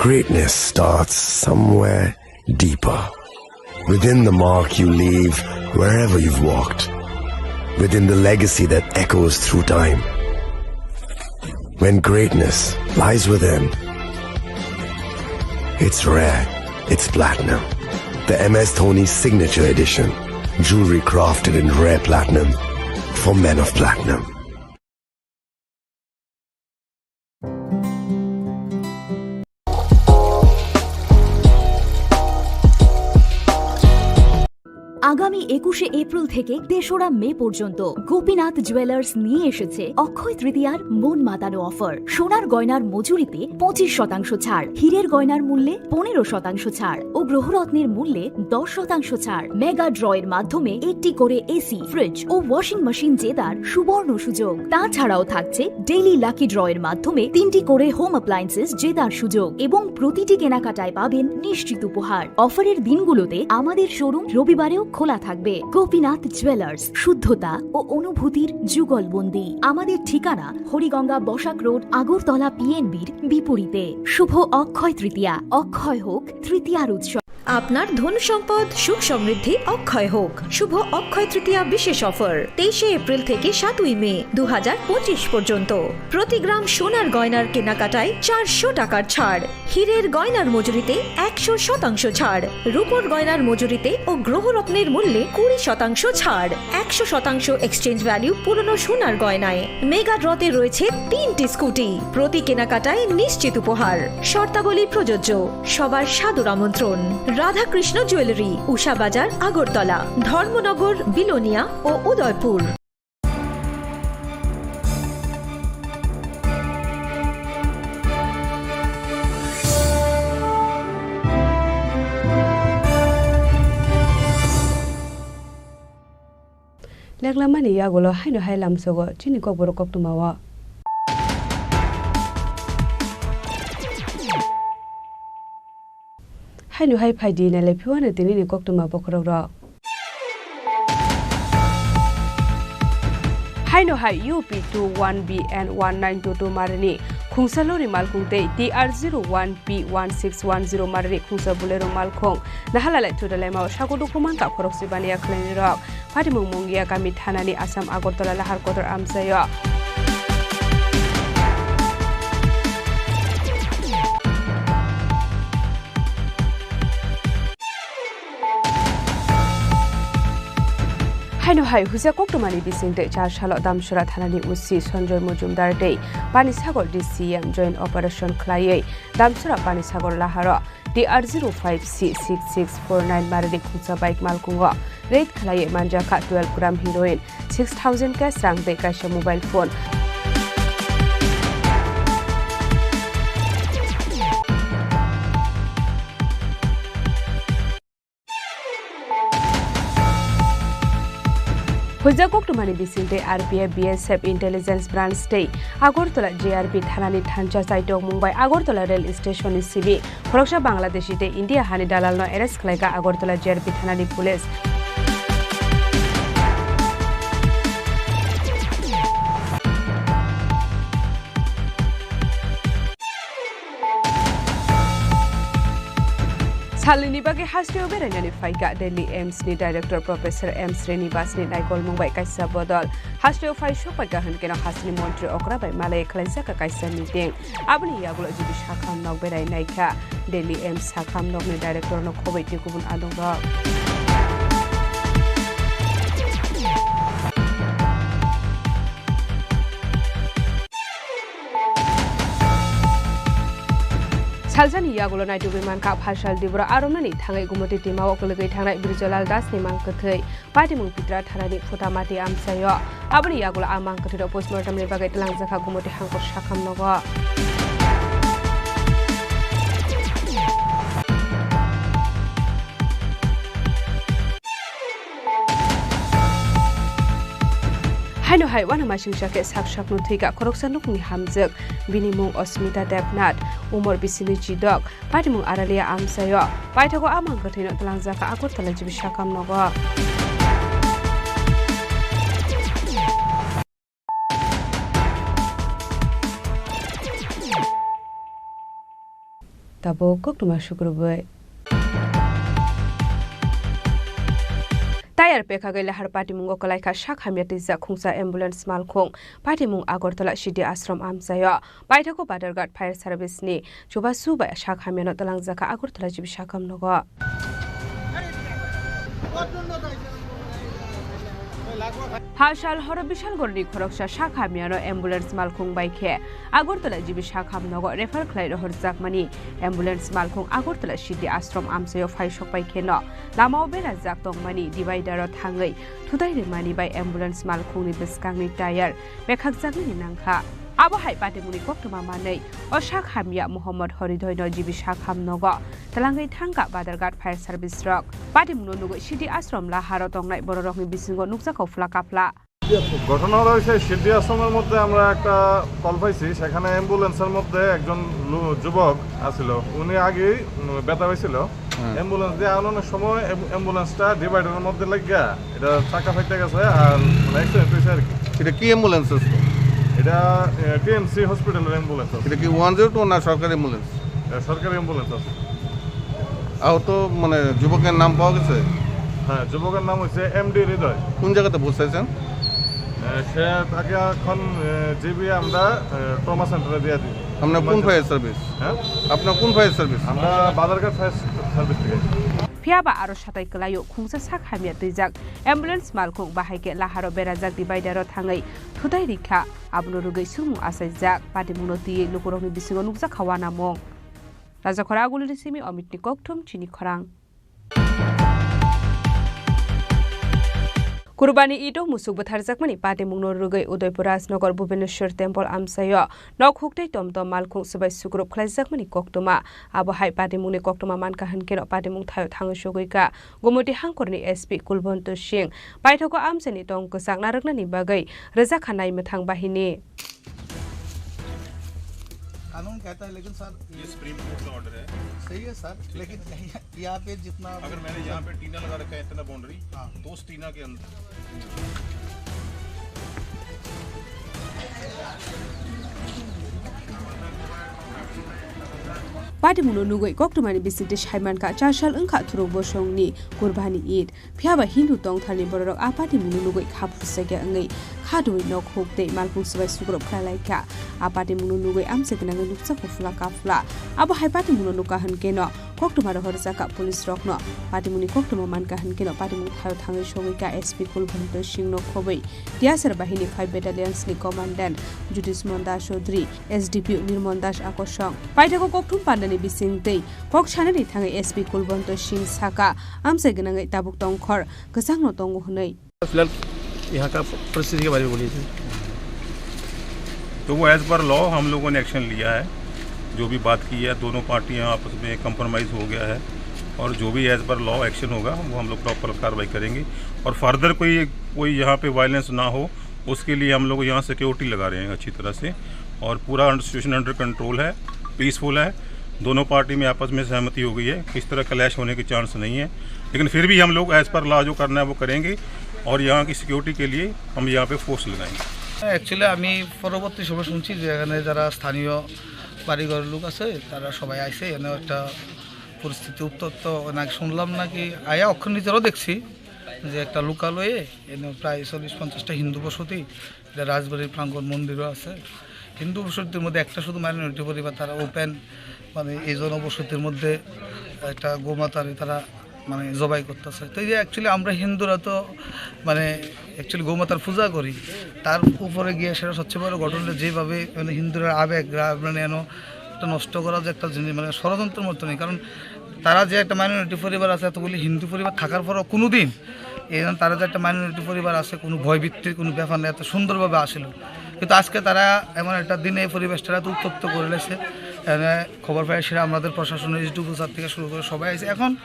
greatness starts somewhere deeper. Within the mark you leave wherever you've walked. Within the legacy that echoes through time. When greatness lies within, it's rare, it's platinum. The M S Dhoni Signature Edition. Jewelry crafted in rare platinum for men of platinum. আগামী একুশে এপ্রিল থেকে তেসরা মে পর্যন্ত গোপীনাথ জুয়েলার্স নিয়ে এসেছে অক্ষয় তৃতীয়ার মন মাতানো অফার। সোনার গয়নার মজুরিতে পঁচিশ শতাংশ ছাড়, হীরের গয়নার মূল্যে পনেরো শতাংশ ছাড় ও গ্রহরত্নের মূল্যে দশ শতাংশ ছাড়। মেগা ড্রয়ের মাধ্যমে একটি করে এসি, ফ্রিজ ও ওয়াশিং মেশিন জেতার সুবর্ণ সুযোগ। তাছাড়াও থাকছে ডেইলি লাকি ড্রয়ের মাধ্যমে তিনটি করে হোম অ্যাপ্লায়েন্সেস জেতার সুযোগ এবং প্রতিটি কেনাকাটায় পাবেন নিশ্চিত উপহার। অফারের দিনগুলোতে আমাদের শোরুম রবিবারেও খোলা থাকবে। গোপীনাথ জুয়েলার্স, শুদ্ধতা ও অনুভূতির যুগলবন্দি। আমাদের ঠিকানা হরিগঙ্গা বসাক রোড, আগরতলা পিএনবির বিপরীতে। শুভ অক্ষয় তৃতীয়া, অক্ষয় হোক তৃতীয়ার উৎসব। আপনার ধন সম্পদ সুখ সমৃদ্ধি অক্ষয় হোক। শুভ অক্ষয় তৃতীয়া বিশেষ অফার, তেইশে এপ্রিল থেকে সাতই মে দু হাজার পঁচিশ পর্যন্ত। প্রতি গ্রাম সোনার গয়নার কেনাকাটায় চারশো টাকার ছাড়, হীরের গয়নার মজুরিতে একশো শতাংশ ছাড়, রূপোর গয়নার মজুরিতে ও গ্রহরত্নের মূল্যে কুড়ি শতাংশ ছাড়, একশো শতাংশ এক্সচেঞ্জ ভ্যালু পুরনো সোনার গয়নায়। মেগা ড্রতে রয়েছে তিনটি স্কুটি, প্রতি কেনাকাটায় নিশ্চিত উপহার। শর্তাবলী প্রযোজ্য। সবার সাদর আমন্ত্রণ। রাধাকৃষ্ণ জুয়েলারি, উষা বাজার, আগরতলা, ধর্মনগর, বিলোনিয়া ও Udaipur. Leklamani yagulo haino hai lamsogo chini kokborok koktwmao. Haino hai phaidi nailai phiwano tinini koktwma bokhorokrok. Haino hai U P two one B N one nine two two marini khungsa lori malkhung tei T R zero one P one six one zero marini khungsa Bolero malkhung. Nahalalai thudalaimao sago dukhu mankha khorokse baniya khwlainirok. Phatimung Mungia kami thanani Assam Agartala lahar kotor amchaio. Haino hai huja koktwmani bisingtwi char salo Damsora thanani O C Sanjoy Mojumdar tei Panisagar D C M joint operation khwlaiwi Damsora Panisagar laharo T R zero five C six six four nine marini khungsa bike malkhungo raid khwlaiwi manjakha twelve gram heroin, six thousand cash rang tei kaisa mobile phone. Huijak koktwmani bisingtwi R P F, B S F, Intelligence Branch tei Agartala G R P thanani thansa chaitokmung bai Agartala rail station ni simi khoroksa Bangladeshi tei India hani dalalno arrest khlaikha Agartala G R P thanani police. Salnini bagwi hasteo berainani phaikha Delhi AIIMS ni director Professor M Srinivas ni naikolmung bai kaisa bodol. Hasteo phai sokpaikha hwnkeno hasteni montri okra bai malai khlaijak kaisa meeting. Aboni yagulo G B sakham nok berai naikha Delhi AIIMS sakham nokni director no khoboi tei kubun adongrok. Saljani yagulo naitugwi mankha Phaisal Dibro aronani thangwi Gumoti twimao kwlwgwi thangnai Brijalal Das ni mang kwthwi Patimung Pitra thanani phuta mati amchaio. Aboni yagulo a mang kwthwirok postmortem ni bagwi twlangjakha Gumoti hangkor sakham nogo. Bini hai uanamasingcha khe sak sakno thwikha khoroksa nukni hamjwk. Bini mung Osmita Debnath, umor bisini chidok, patimung Aralia amchaio. Paithago a mang kwthwino twlangjakha Agartala G B Sakham nogo. Tabuk koktwma sukrubwi. Tayar pekhagwi lahar patimungo kwlaikha sak hamya twijak khungsa ambulance malkhung. Patimung Agartala C D Ashram amchaio. Paithago Badharghat Fire Service ni chubachu bai sak hamyano twlangjakha Agartala G B Sakham nogo. Hachal horo Bishalgarh ni khoroksa sak hamyano ambulance malkhung bai khe Agartala G B Sakham nogo refer khlai rohorjakmani. Ambulance malkhung Agartala C D Ashram amchaio phai sokpai kheno lamao berajak tongmani divider o thangwi thutai ringmani bai ambulance malkhungni bwskangni tayar pekhakjaknani nangkha. Abo hai patimungni koktwma manwi o sak hamya Mohammad Horidoino G B Sakham nogo twlangwi thangkha Badharghat Fire Service rok. Patimungno nugwi C D Ashram laharo tongnai bororokni bisingo nukjakha uphla kaphla. ঘটনা হলো হচ্ছে সিদ্ধি আশ্রমের মধ্যে আমরা একটা কল পাইছি, সেখানে অ্যাম্বুলেন্সের মধ্যে একজন লো-, যুবক আছিল, উনি আগেই, উম, ব্যথা হয়েছিল। হ্যাঁ। অ্যাম্বুলেন্স দিয়ে আনানোর সময় অ্যাম্বু-, অ্যাম্বুলেন্সটা ডিভাইডারের মধ্যে লাগিয়া এটা চাকা ফাইটে গেছে আর মানে অ্যাক্সিডেন্ট হয়েছে আর কি। এটা কি অ্যাম্বুলেন্স আছে? এটা, এ, টিএমসি হসপিটালের অ্যাম্বুলেন্স আছে। এটা কি ওয়ান জিরো টু না সরকারি অ্যাম্বুলেন্স? এটা সরকারি অ্যাম্বুলেন্স আছে। আহত মানে যুবকের নাম পাওয়া গেছে? হ্যাঁ, যুবকের নাম হচ্ছে এমডি হৃদয়। কোন জায়গাতে পৌঁছাইছেন? এ, সে তাকে এখন, এ, জিবি আমরা, এ, ট্রমা সেন্টারে দিয়ে দিই। আপনার কোন ফায়ার সার্ভিস? হ্যাঁ? আপনার কোন ফায়ার সার্ভিস? আমরা বাজারঘাট ফায়ার সার্ভিস থেকে এসেছি। Phiya ba aro satai kwlaio khungsa sak hamya twijak ambulance malkhung bahai khe laharo berajak divider o thangwi thutai rikha, abono rwgwi swngmung achaijak, patimungno twiwi lukurokni bisingo nukjakha uanamung. Rajakhora Agulini simi Omitni kokthum chini khorang. Kurbani Eid o musuk bwtharjakmani patimungno rwgwi Udaipur Rajnagar Bhubaneswar Temple amchaio nok huktwi tom tom malkhung swbai sukrub khlaijakmani koktwma. Abo hai patimungni koktwma mankha hwnkhe no patimung thaio thangwi sogwi kha Gumoti hangkhorni S P Kulbonto Singh. Paithago amchaini tong kwchak narwknani bagwi rwjakha naimwthang bahini. कानून कहता है, लेकिन सर, ये supreme court का ऑर्डर है। सही है सर, लेकिन यहाँ पे जितना अगर मैंने यहाँ पे टीना लगा रखा है, इतना बाउंड्री, हाँ। तो उस टीना के अंदर Patimungno nugwi koktwmani bisingtwi saimankha, chasal wngkha thuruk bosongni Kurbani Eid. Phiya ba Hindu tongtharni bororok a patimungno nugwi kha phurchakya wngwi kha dui nok huk tei malkhung swbai sukrub khlai lai kha. A patimungno nugwi amchai gwnangwi nukjago phla kaphla. Abo hai patimungno nukha hwnkhe no koktwma rohorjak kha police rokno. Patimungni koktwma mankha hwnkhe no patimung thaio thangwi sogwi kha S P Kulbonto Singh no khobwi T S R bahini five battalions ni commandant Jyotismon Das Chaudhary, S D P O Nirmon Das Akosong. Paithago kokthum pandani bisingtwi kok sanani thangwi S P Kulbonto Singh saka, amchai gwnangwi tabuk tongkhor kwchangno tongo hwnwi. फिलहाल यहाँ का परिस्थिति के बारे में बोलिए जी। तो वो एज पर लॉ हम लोगों ने एक्शन लिया है, जो भी बात की है, दोनों पार्टियां आपस में कॉम्प्रोमाइज़ हो गया है और जो भी एज पर लॉ एक्शन होगा वो हम लोग प्रॉपर कार्रवाई करेंगे और फर्दर कोई, कोई यहाँ पे वायलेंस ना हो, उसके लिए हम लोग यहाँ सिक्योरिटी लगा रहे हैं अच्छी तरह से और पूरा सिचुएशन अंडर कंट्रोल है, पीसफुल है। दोनों पार्टी में आपस में सहमति हो गई है, किस तरह क्लैश होने के चांस नहीं है, लेकिन फिर भी हम लोग एज पर लॉ जो करना है वो करेंगे और यहाँ की सिक्योरिटी के लिए हम यहाँ पे फोर्स लगाएंगे। অ্যাকচুয়ালি আমি পরবর্তী সময় শুনছি যে এখানে যারা স্থানীয় বাড়িঘর লোক আছে তারা সবাই আইছে, এখানে একটা পরিস্থিতি উত্তপ্ত, নাকি শুনলাম নাকি আয়া অক্ষর নিজেরও দেখছি যে একটা লোকালয়ে এনে প্রায় চল্লিশ পঞ্চাশটা হিন্দু বসতি, এটা রাজবাড়ির প্রাঙ্গণ মন্দিরও আছে। হিন্দু বসতির মধ্যে একটা শুধু মাইনরিটি পরিবার, তারা ওপেন মানে এই জনবসতির মধ্যে একটা গোমাতারে তারা মানে জবাই করতেছে। তো এই যে অ্যাকচুয়ালি আমরা হিন্দুরা তো মানে অ্যাকচুয়ালি গোমাতার পূজা করি, তার উপরে গিয়ে সেটা সবচেয়ে বড় ঘটনা যেভাবে মানে হিন্দুরা আবেগ রা-, মানে এন একটা নষ্ট করা যে একটা জিনিস মানে ষড়যন্ত্রের মতো নেই। কারণ তারা যে একটা মাইনরিটি পরিবার আছে, এতগুলি হিন্দু পরিবার থাকার পরও কোনো দিন এই জন্য তারা যে একটা মাইনরিটি পরিবার আছে, কোনো ভয়ভীতির কোনো ব্যাপার নেই, এত সুন্দরভাবে আসিল। কিন্তু আজকে তারা এমন একটা দিনে এই পরিবেশটা এত উত্তপ্ত করে লেছে, এনে খবর পাই সেটা আমাদের প্রশাসনের এসডিপিও স্যার থেকে শুরু করে সবাই আছে। এখন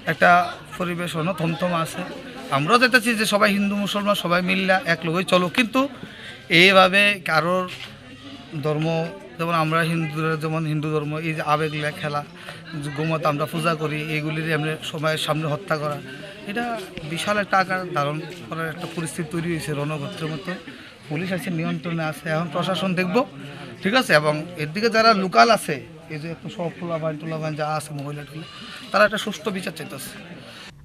একটা পরিবেশ অন্য থমথম আছে। আমরাও চাইতেছি যে সবাই হিন্দু মুসলমান সবাই মিল্লা এক লগে চলো, কিন্তু এইভাবে কারোর ধর্ম, যেমন আমরা হিন্দুরা যেমন হিন্দু ধর্ম, এই যে আবেগ লইয়া খেলা, যে গোমাতা আমরা পূজা করি, এইগুলির আমরা সবাই সামনে হত্যা করা, এটা বিশাল একটা আকার ধারণ করার একটা পরিস্থিতি তৈরি হয়েছে রণক্ষেত্রের মতো। পুলিশ আছে, নিয়ন্ত্রণে আছে, এখন প্রশাসন দেখবো, ঠিক আছে। এবং এর দিকে যারা লোকাল আছে, এই যে একটু সব পোলাপান টোলাপান যা আছে, মহিলা টহিলা, তারা একটা সুষ্ঠু বিচার চাইতেছে।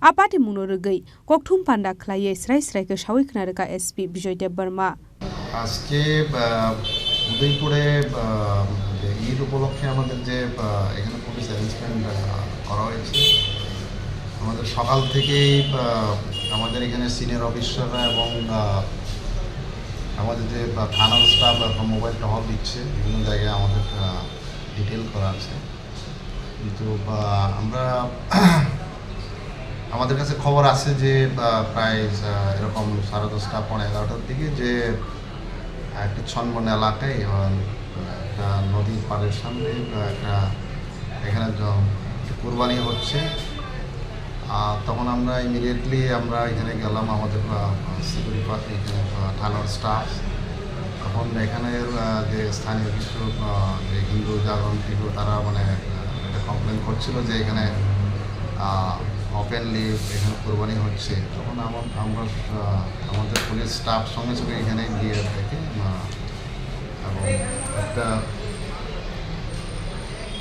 Apati muno rwgwi kokthum panda khlaiwi srai srai khe sawi khna rwkha S P Bijoy Debbarma. আজকে আহ, উদয়পুরে আহ, যে ঈদ উপলক্ষে আমাদের যে আহ, এখানে পুলিশ অ্যারেঞ্জমেন্ট করা হয়েছে, আমাদের সকাল থেকেই আহ, আমাদের এখানে সিনিয়র অফিসাররা এবং আহ, আমাদের যে আহ, থানার স্টাফ এখন মোবাইল টহল দিচ্ছে, বিভিন্ন জায়গায় আমাদের ডিটেল করা আছে। কিন্তু আহ, আমরা আমাদের কাছে খবর আছে যে আহ, প্রায় আহ, এরকম সাড়ে দশটা পৌনে এগারোটার দিকে যে একটা ছনবন এলাকায় আহ, একটা নদীর পাড়ের সামনে আহ, একটা এখানে জ- একটা কুরবানি হচ্ছে। আহ, তখন আমরা ইমিডিয়েটলি আমরা এখানে গেলাম, আমাদের সিকিউরিটি পার্টি এখানে আহ, থানার স্টাফ। তখন এখানে আহ, যে স্থানীয় কিছু আহ, যে হিন্দু জাগরণ টিভি, তারা মানে আহ, একটা কমপ্লেন করছিল যে এখানে ওপেনলি এখানে কোরবানি হচ্ছে। তখন আমার আমরা আহ, আমাদের পুলিশ স্টাফ সঙ্গে সঙ্গে এখানে গিয়ে দেখে আহ, এবং একটা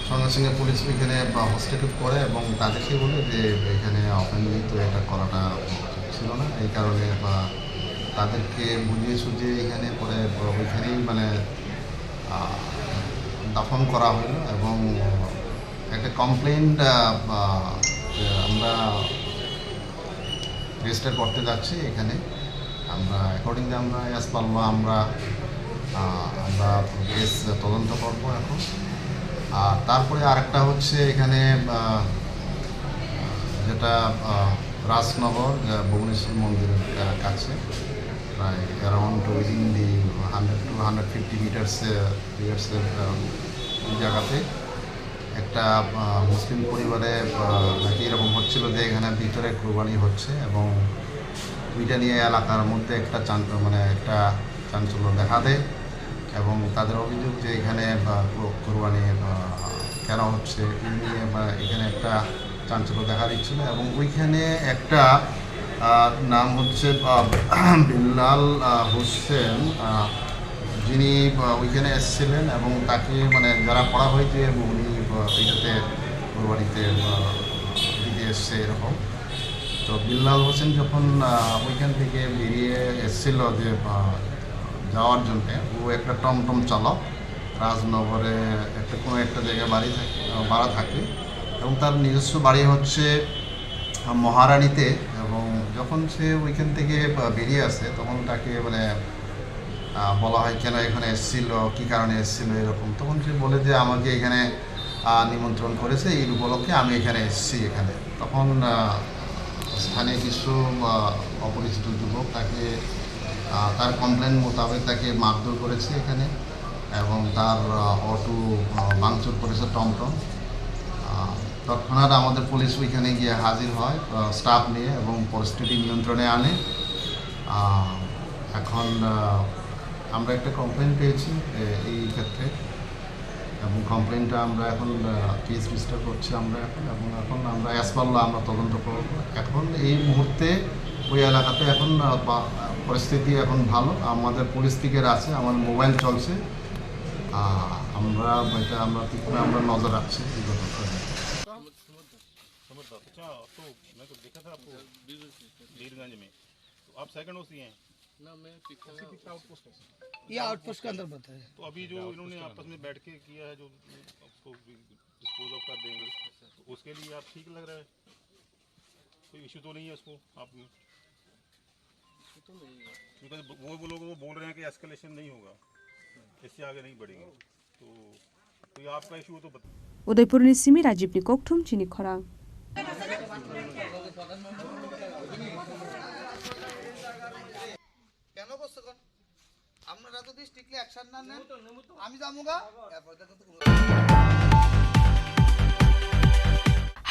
সঙ্গে সঙ্গে পুলিশ এখানে হস্তক্ষেপ করে এবং তাদেরকে বলে যে এখানে ওপেনলি তো এটা করাটা উচিত ছিল না। এই কারণে বা তাদেরকে বুঝিয়ে সুঝিয়ে এখানে পরে ওইখানেই মানে আহ, দাফন করা হলো এবং একটা কমপ্লেন আমরা রেজিস্টার করতে যাচ্ছি এখানে। আমরা অ্যাকর্ডিংলি আমরা অ্যাজ পার ল আমরা আহ, আমরা কেস তদন্ত করব এখন। আর তারপরে আরেকটা হচ্ছে এখানে আহ, যেটা আহ, রাজনগর আহ, ভুবনেশ্বর মন্দিরের আহ, কাছে প্রায় around within the hundred to hundred fifty meters মিটার্সের জায়গাতে একটা আহ, মুসলিম পরিবারে আহ, নাকি এরকম হচ্ছিল যে এখানে ভিতরে কোরবানি হচ্ছে এবং ওইটা নিয়ে এলাকার মধ্যে একটা চাঞ্চ মানে একটা চাঞ্চল্য দেখা দেয় এবং তাদের অভিযোগ যে এখানে আহ, কো- কোরবানি আহ, কেন হচ্ছে এই নিয়ে আহ, এখানে একটা চাঞ্চল্য দেখা দিচ্ছিল এবং ওইখানে একটা আহ, নাম হচ্ছে আহ, বিল্লাল আহ, হোসেন আহ, যিনি আহ, ওইখানে এসেছিলেন এবং তাকে মানে যারা করা হয়েছে এবং উনি আহ, এটাতে কোরবানিতে আহ, দিতে এসছে এরকম। তো বিল্লাল হোসেন যখন আহ, ওইখান থেকে বেরিয়ে এসেছিল যে আহ, যাওয়ার জন্যে, ও একটা টমটম চালক, রাজনগরে একটা কোনো একটা জায়গায় বাড়ি থাকে, আহ, ভাড়া থাকে এবং তার নিজস্ব বাড়ি হচ্ছে আহ, মহারানীতে। এবং যখন সে ওইখান থেকে আহ, বেরিয়ে আসে তখন তাকে মানে আহ, বলা হয় কেন এখানে এসেছিল, কী কারণে এসেছিল এরকম। তখন সে বলে যে আমাকে এখানে আহ, নিমন্ত্রণ করেছে, এই উপলক্ষে আমি এখানে এসেছি এখানে। তখন আহ, স্থানীয় কিছু আহ, অপরিচিত যুবক তাকে আহ, তার কমপ্লেন মোতাবেক তাকে মারধর করেছে এখানে এবং তার আহ, অটো আহ, ভাঙচুর করেছে টমটম। আহ, তৎক্ষণাৎ আমাদের পুলিশ ওইখানে গিয়ে হাজির হয় আহ, স্টাফ নিয়ে এবং পরিস্থিতি নিয়ন্ত্রণে আনে। আহ, এখন আহ, আমরা একটা কমপ্লেন পেয়েছি এ- এই ক্ষেত্রে এবং কমপ্লেনটা আমরা এখন কেস রেজিস্টার করছি আমরা এখন এবং এখন আমরা অ্যাজ পার ল আমরা তদন্ত করব। এখন এই মুহূর্তে ওই এলাকাতে এখন আহ, পা- পরিস্থিতি এখন ভালো, আমাদের পুলিশ টিকের আছে, আমাদের মোবাইল চলছে। আহ, আমরা এটা আমরা তীক্ষ্ণ আমরা নজর রাখছি এই ব্যাপারটা। समझदार। अच्छा, तो मैं तो देखा था आपको वीरगंज में। तो आप सेकंड ओसी हैं? ना, मैं पिक्चर ये आउटपोस्ट के अंदर बनता है। तो अभी जो इन्होंने आपस में बैठ के किया है, जो उसको डिस्पोज ऑफ कर देंगे, तो उसके लिए आप ठीक लग रहा है? कोई इशू तो नहीं है उसको आप में? क्योंकि वो लोग वो बोल रहे हैं कि एस्केलेशन नहीं होगा, इससे आगे नहीं बढ़ेंगे। तो कोई आपका इशू हो तो बता। Udaipurni simi Rajibni kokthum chini khorang. কেন করছো কোন? আপনারা যদি স্ট্রিক্টলি অ্যাকশন না নেন, আমি যাবো গা। এরপর দেখো তো কোনো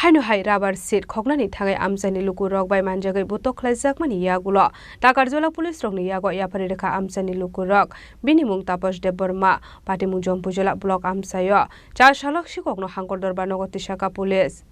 Haino hai rubber sheet khoknani thangwi amchaini lukurok bai manjagwi butok khlaijakmani yagulo Takarjala police rokni yago yapharwi rwkha amchaini lukurok. Bini mung Taposh Debbarma, patimung Jompujala block amchaio. Char salok sikokno Hangkor Dorbar nogo tisaka police.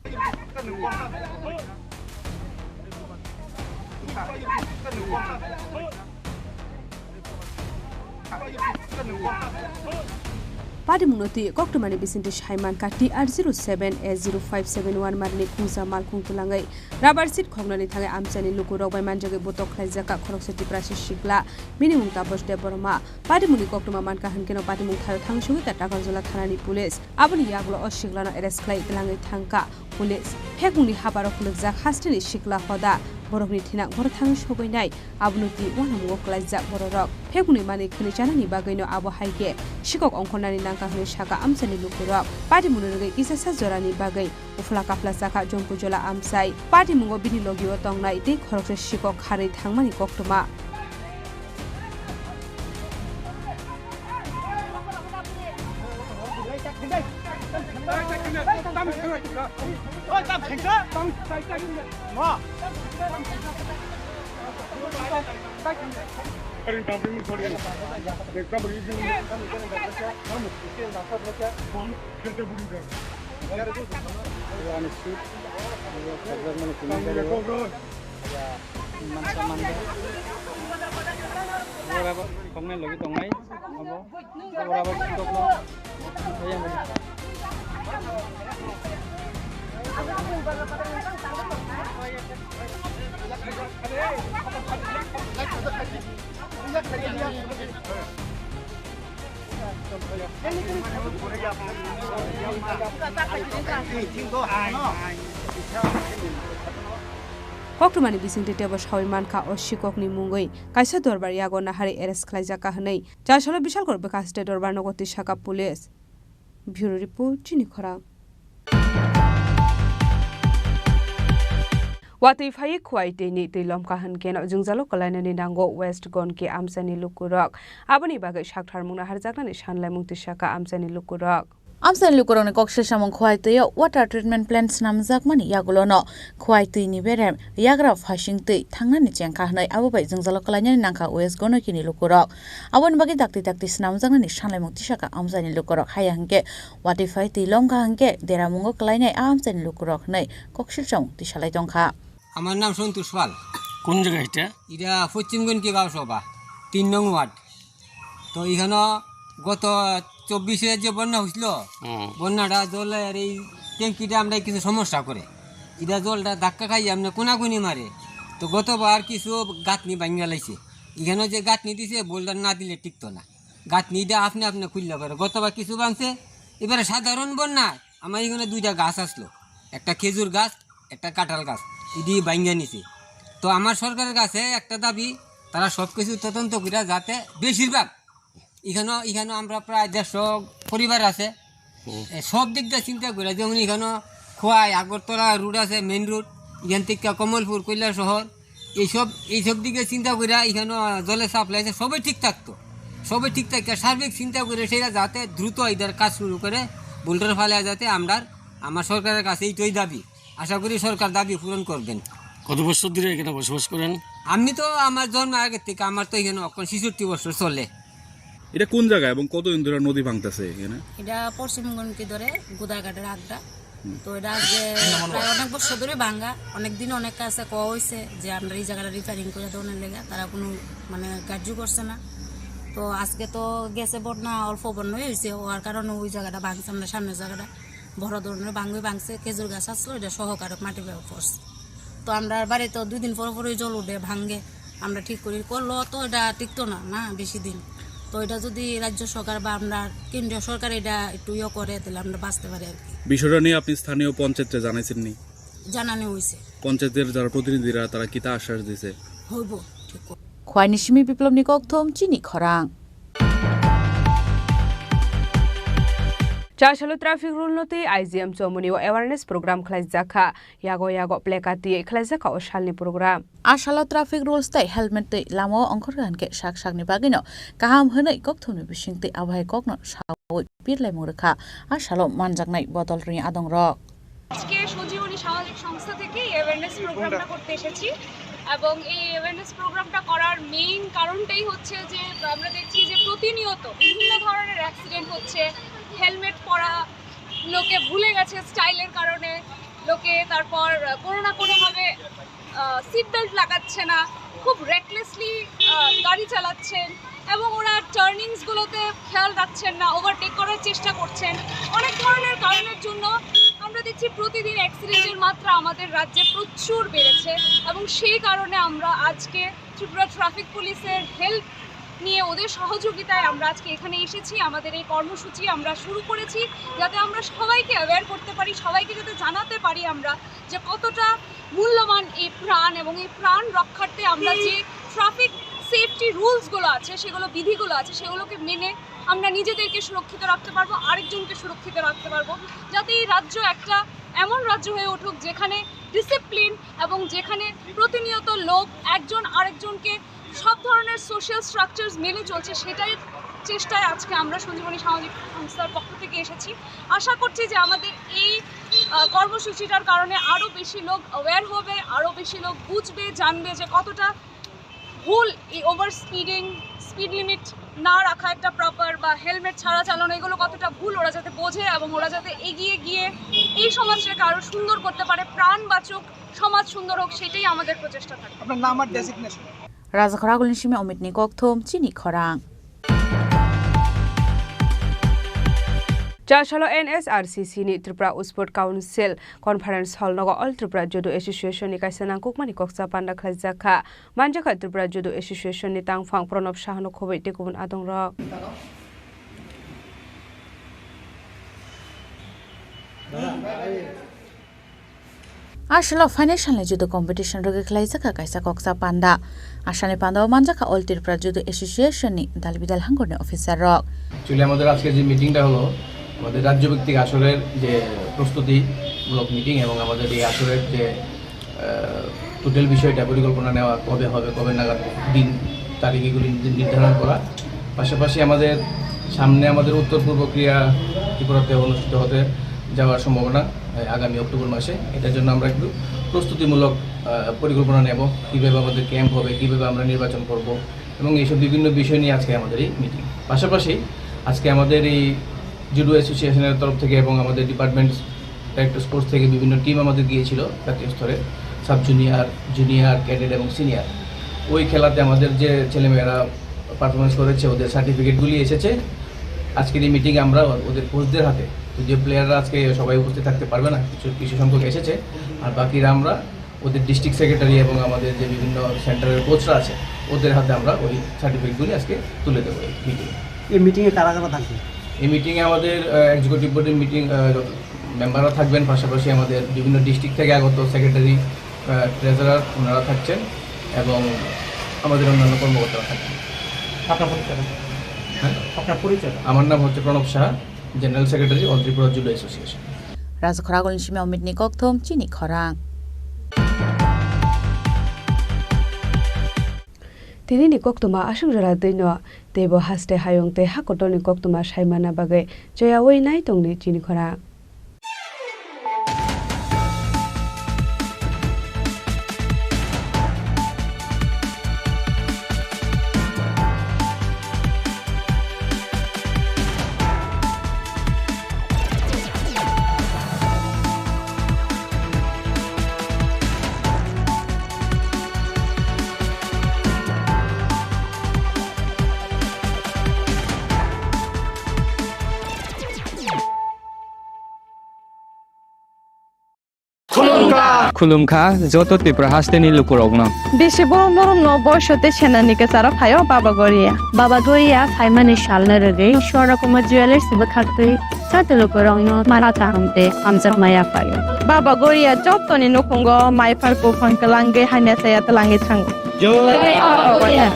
Patimungno twi koktwmani bisingtwi sai mankha T R zero seven A zero five seven one marini khungsa malkhung twlangwi rubber sheet khoknani thangwi amchaini lukurok bai manjagwi butok khlaijakha khoroksa Tiprasa sikla, bini mung Taposh Debbarma. Patimungni koktwma mankha hwnkhe no patimung thaio thangsugwi kha Takarjala thanani police. Aboni yagulo o siklano arrest khlai twlangwi thangkha police. Phekmungni habarok kwlwkjak hasteni sikla hoda borokni thinak borok thangwi sogwinai. Abono twi uanamungo kwlaijak bororok. Phekmungni manwi khwnwi chanani bagwino abo hai khe sikok ongkhornani nangkha hwnwi sakha amchaini lukurok. Patimungni rwgwi kisasa jorani bagwi uphla kaphla chakha Jompujala amchai. Patimungo bini logio tongnai tei khoroksa sikok kharwi thangmani koktwma. Ora ba koknai logi tongnai. Abo, ora ba kokno. Ayang. Koktwmani bisingtwi teibo sawi mankha o sikokni mungwi kaisa dorbar yago nahari arrest khlaijakha hwnwi. Chasalo Bishalgarh bwkha state dorbar nogo twi sakha police. Bureau report, Chini Khorang. Watwi phaiwi Khowai twini twi lomkha hwnkhe no jwngjalo kwlainani nango West Gonki amchaini lukurok. Aboni bagwi saktharmung naharjaknani sanlaimung twi sakha amchaini lukurok. Amchaini lukurokni kok silsamung Khowai twio water treatment plant snamjakmani yagulono Khowai twini berem yagra phasing twi thangnani chengkha hwnwi abo bai jwngjalo kwlainani nangkha West Gonokini lukurok. Aboni bagwi dakti dakti snamjaknani sanlaimung tisakha amchaini lukurok, haya hwnkhe watwi phai twi lomkha hwnkhe deramungo kwlainai a amchaini lukurok hwnwi kok silsamung tisalai tongkha. আমার নাম সন্তোষ পাল। কোন জায়গা এটা? এটা পশ্চিম গনকি গাঁও সভা, তিন নং ওয়ার্ড। তো এখানে গত চব্বিশে যে বন্যা হয়েছিল, হুম। বন্যাটা জলের এই ট্যাঙ্কিটা আমরা কিছু সমস্যা করে, এটা জলটা ধাক্কা খাই আমরা কোনাকুনি মারে। তো গতবার কিছু গাঁথনি ভাঙিয়া লাইছে, এখানে যে গাঁথনি দিছে বোল্ডার না দিলে টিকতো না। গাঁথনিটা আপনি আপনি খুললে পারে, গতবার কিছু ভাঙছে। এবারে সাধারণ বন্যায় আমার এখানে দুইটা গাছ আসলো, একটা খেজুর গাছ, একটা কাঁঠাল গাছ, এটি ভাঙিয়া নিছে। তো আমার সরকারের কাছে একটা দাবি, তারা সব কিছু তদন্ত করে যাতে বেশিরভাগ এখানে, এখানে আমরা প্রায় দেড়শো পরিবার আছে। হুম। এ, সব দিক দিয়ে চিন্তা করে, যেমন এখানে খোয়াই, আগরতলা রোড আছে, মেইন রোড, এখান থেকে কমলপুর, কৈলাসহর, এইসব, এইসব দিকে চিন্তা করে এখানে জলের সাপ্লাই আছে, সবই ঠিক থাকতো, সবই ঠিক থাকে। সার্বিক চিন্তা করে সেটা যাতে দ্রুত এদের কাজ শুরু করে, বোল্ডার ফালা যাতে আমরা, আমার সরকারের কাছে এইটাই দাবি। আশা করি সরকার দাবি পূরণ করবেন। কত বছর ধরে এখানে বসবাস করেন? আমি তো আমার জন্ম আগের থেকে, আমার তো এখানে এখন ছেষট্টি বছর চলে। এটা কোন জায়গা এবং কতদিন ধরে নদী ভাঙতেছে এখানে? এটা পশ্চিম গনকি ধরে গোদাঘাটের আড্ডা। হুম। তো এটা আজকে প্রায় অনেক বছর ধরে ভাঙ্গা। অনেক দিন অনেক কাছে কওয়া হয়েছে যে আমরা এই জায়গাটা রিপেয়ারিং করে দেওয়ার লেগে, তারা কোনো মানে কার্য করছে না। তো আজকে তো গেছে বন্যা, অল্প বন্যাই হয়েছে, হওয়ার কারণে ওই জায়গাটা ভাঙছে, আমরা সামনের জায়গাটা বড় ধরনের ভাঙ্গই ভাঙছে, খেজুর গাছ আসলো, এটা সহকারে মাটি বেয়ে পড়ছে। তো আমরা বাড়িতে দুই দিন পর পরই জল উঠে, ভাঙ্গে, আমরা ঠিক করি। করলেও তো এটা টিকতো না, না বেশি দিন। তো এটা যদি রাজ্য সরকার বা আমরা কেন্দ্রীয় সরকার এটা একটু ইয়ে করে, তাহলে আমরা বাঁচতে পারি আর কি। বিষয়টা নিয়ে আপনি স্থানীয় পঞ্চায়েতকে জানাইছেন নি? জানানো হয়েছে। পঞ্চায়েতের যারা প্রতিনিধিরা, তারা কিতা আশ্বাস দিছে? হইব, ঠিক করে। Khwaini simi Biplobni kokthum, Chini Khorang. Chasalo traffic rule no twi I G M Chomoni o awareness program khlaijakha. Yago yago placard twi khlaijakha o salni program. A salo traffic rules tei helmet twi lama o ongkhorkha hwnkhe sak sakni bagwino kaham hwnwi kokthumni bisingtwi abohai kokno saui pirlaimung rwkha a salo manjaknai bodolrwni adongrok. আজকে সঞ্জীবনী সামাজিক সংস্থা থেকে এই অ্যাওয়ারনেস প্রোগ্রামটা করতে এসেছি। এবং এই অ্যাওয়ারনেস প্রোগ্রামটা করার মেইন কারণটাই হচ্ছে যে আমরা দেখছি যে প্রতিনিয়ত বিভিন্ন ধরনের অ্যাক্সিডেন্ট হচ্ছে। হেলমেট পরা, লোকে ভুলে গেছে স্টাইলের কারণে, লোকে তারপর কোনো না কোনোভাবে সিট বেল্ট লাগাচ্ছে না, খুব রেকলেসলি গাড়ি চালাচ্ছেন এবং ওরা টার্নিংসগুলোতে খেয়াল রাখছেন না, ওভারটেক করার চেষ্টা করছেন। অনেক ধরনের কারণের জন্য আমরা দেখছি প্রতিদিন অ্যাক্সিডেন্টের মাত্রা আমাদের রাজ্যে প্রচুর বেড়েছে। এবং সেই কারণে আমরা আজকে ত্রিপুরা ট্রাফিক পুলিশের হেল্প নিয়ে, ওদের সহযোগিতায় আমরা আজকে এখানে এসেছি। আমাদের এই কর্মসূচি আমরা শুরু করেছি যাতে আমরা সবাইকে অ্যাওয়্যার করতে পারি, সবাইকে যাতে জানাতে পারি আমরা যে কতটা মূল্যবান এই প্রাণ, এবং এই প্রাণ রক্ষার্থে আমরা যে ট্রাফিক সেফটি রুলসগুলো আছে, সেগুলো, বিধিগুলো আছে, সেগুলোকে মেনে আমরা নিজেদেরকে সুরক্ষিত রাখতে পারবো, আরেকজনকে সুরক্ষিত রাখতে পারবো, যাতে এই রাজ্য একটা এমন রাজ্য হয়ে উঠুক যেখানে ডিসিপ্লিন এবং যেখানে প্রতিনিয়ত লোক একজন আরেকজনকে সব ধরনের সোশ্যাল স্ট্রাকচার্স মেনে চলছে, সেটাই চেষ্টায় আজকে আমরা সঞ্জীবনী সামাজিক সংস্থার পক্ষ থেকে এসেছি। আশা করছি যে আমাদের এই আহ, কর্মসূচিটার কারণে আরও বেশি লোক অ্যাওয়্যার হবে, আরও বেশি লোক বুঝবে, জানবে যে কতটা ভুল এই ওভার স্পিডিং, স্পিড লিমিট না রাখা একটা প্রপার, বা হেলমেট ছাড়া চালানো, এগুলো কতটা ভুল, ওরা যাতে বোঝে এবং ওরা যাতে এগিয়ে গিয়ে এই সমাজটাকে আরও সুন্দর করতে পারে, প্রাণ বাঁচুক, সমাজ সুন্দর হোক, সেটাই আমাদের প্রচেষ্টা থাকবে। আপনার নাম আর designation? Rajakhor Agulni simi Omitni kokthum chini khorang. Chasalo N S R C C ni Tripura Sport Council Conference Hall nogo All Tripura Judo Association ni kaisa nangkukmani koksa panda khlaijak kha. Manjakha Tripura Judo Association ni tangphang Pranab Saha no khoboi tei kubun adongrok. Asalo phainai salni judo competition rwgwi khlaijak kha kaisa koksa panda. Asani panda o manjak kha All Tripura Judo Association ni dal bidal hangor ni officer rok. Actually, আমাদের আজকে যে মিটিংটা হলো, আমাদের রাজ্যভিত্তিক আসরের যে প্রস্তুতিমূলক মিটিং এবং আমাদের এই আসরের যে, আহ, টোটাল বিষয়টা পরিকল্পনা নেওয়া, কবে হবে, কবে নাগাদ দিন, তারিখ এগুলি নির্ধারণ করা। পাশাপাশি আমাদের সামনে আমাদের উত্তর পূর্ব ক্রীড়া ত্রিপুরাতে অনুষ্ঠিত হতে যাওয়ার সম্ভাবনা, আহ, আগামী অক্টোবর মাসে। এটার জন্য আমরা একটু প্রস্তুতিমূলক, আহ, পরিকল্পনা নেব, কীভাবে আমাদের ক্যাম্প হবে, কীভাবে আমরা নির্বাচন করব এবং এইসব বিভিন্ন বিষয় নিয়ে আজকে আমাদের এই মিটিং। পাশাপাশি আজকে আমাদের এই জুডো অ্যাসোসিয়েশনের তরফ থেকে এবং আমাদের ডিপার্টমেন্ট ডাইরেক্টর স্পোর্টস থেকে বিভিন্ন টিম আমাদের গিয়েছিল জাতীয় স্তরে, সাব জুনিয়র, জুনিয়র, ক্যাডেট এবং সিনিয়র। ওই খেলাতে আমাদের যে ছেলেমেয়েরা পারফরমেন্স করেছে, ওদের সার্টিফিকেটগুলি এসেছে। আজকের এই মিটিংয়ে আমরা ওদের কোচদের হাতে, তো যে প্লেয়াররা আজকে সবাই উপস্থিত থাকতে পারবে না, কিছু, কিছু সংখ্যক এসেছে, আর বাকিরা আমরা ওদের ডিস্ট্রিক্ট সেক্রেটারি এবং আমাদের যে বিভিন্ন সেন্টারের কোচরা আছে, ওদের হাতে আমরা ওই সার্টিফিকেটগুলি আজকে তুলে দেবো এই মিটিংয়ে। এই মিটিংয়ে কারা কারা থাকবে? এই মিটিংয়ে আমাদের, আহ, এক্সিকিউটিভ বডির মিটিং, আহ, যত মেম্বাররা থাকবেন, পাশাপাশি আমাদের বিভিন্ন ডিস্ট্রিক্ট থেকে আগত সেক্রেটারি, আহ, ট্রেজারার ওনারা থাকছেন এবং আমাদের অন্যান্য কর্মকর্তারা থাকবেন। আপনার পরিচয়? হ্যাঁ? আপনার পরিচয়? আমার নাম হচ্ছে Pranab Saha, general secretary, all Tripura judo association. Rajakhor Agulni simi Omitni kokthum chini khorang. Tini ni koktwma aswk jora twi no teibo haste hayung tei hakotor ni koktwma saimana bagwi choyawi nai tongdi chini khorang. Khulumkha. Khulumkha joto Tripura hasteni lukurokno. Bisi borom borom no boiso tei senani kwcharo phaio Baba Goria. Baba Goria phaimani salno rwgwi Swarna Kumar Jewellers bwkhaktwi joto lukurokno mara kaham tei hamjakma yaphaio. Baba Goria jotoni nukhungo maiphar buphang kwlangwi hamya chaya twlangwi thango. Jai Baba Goria.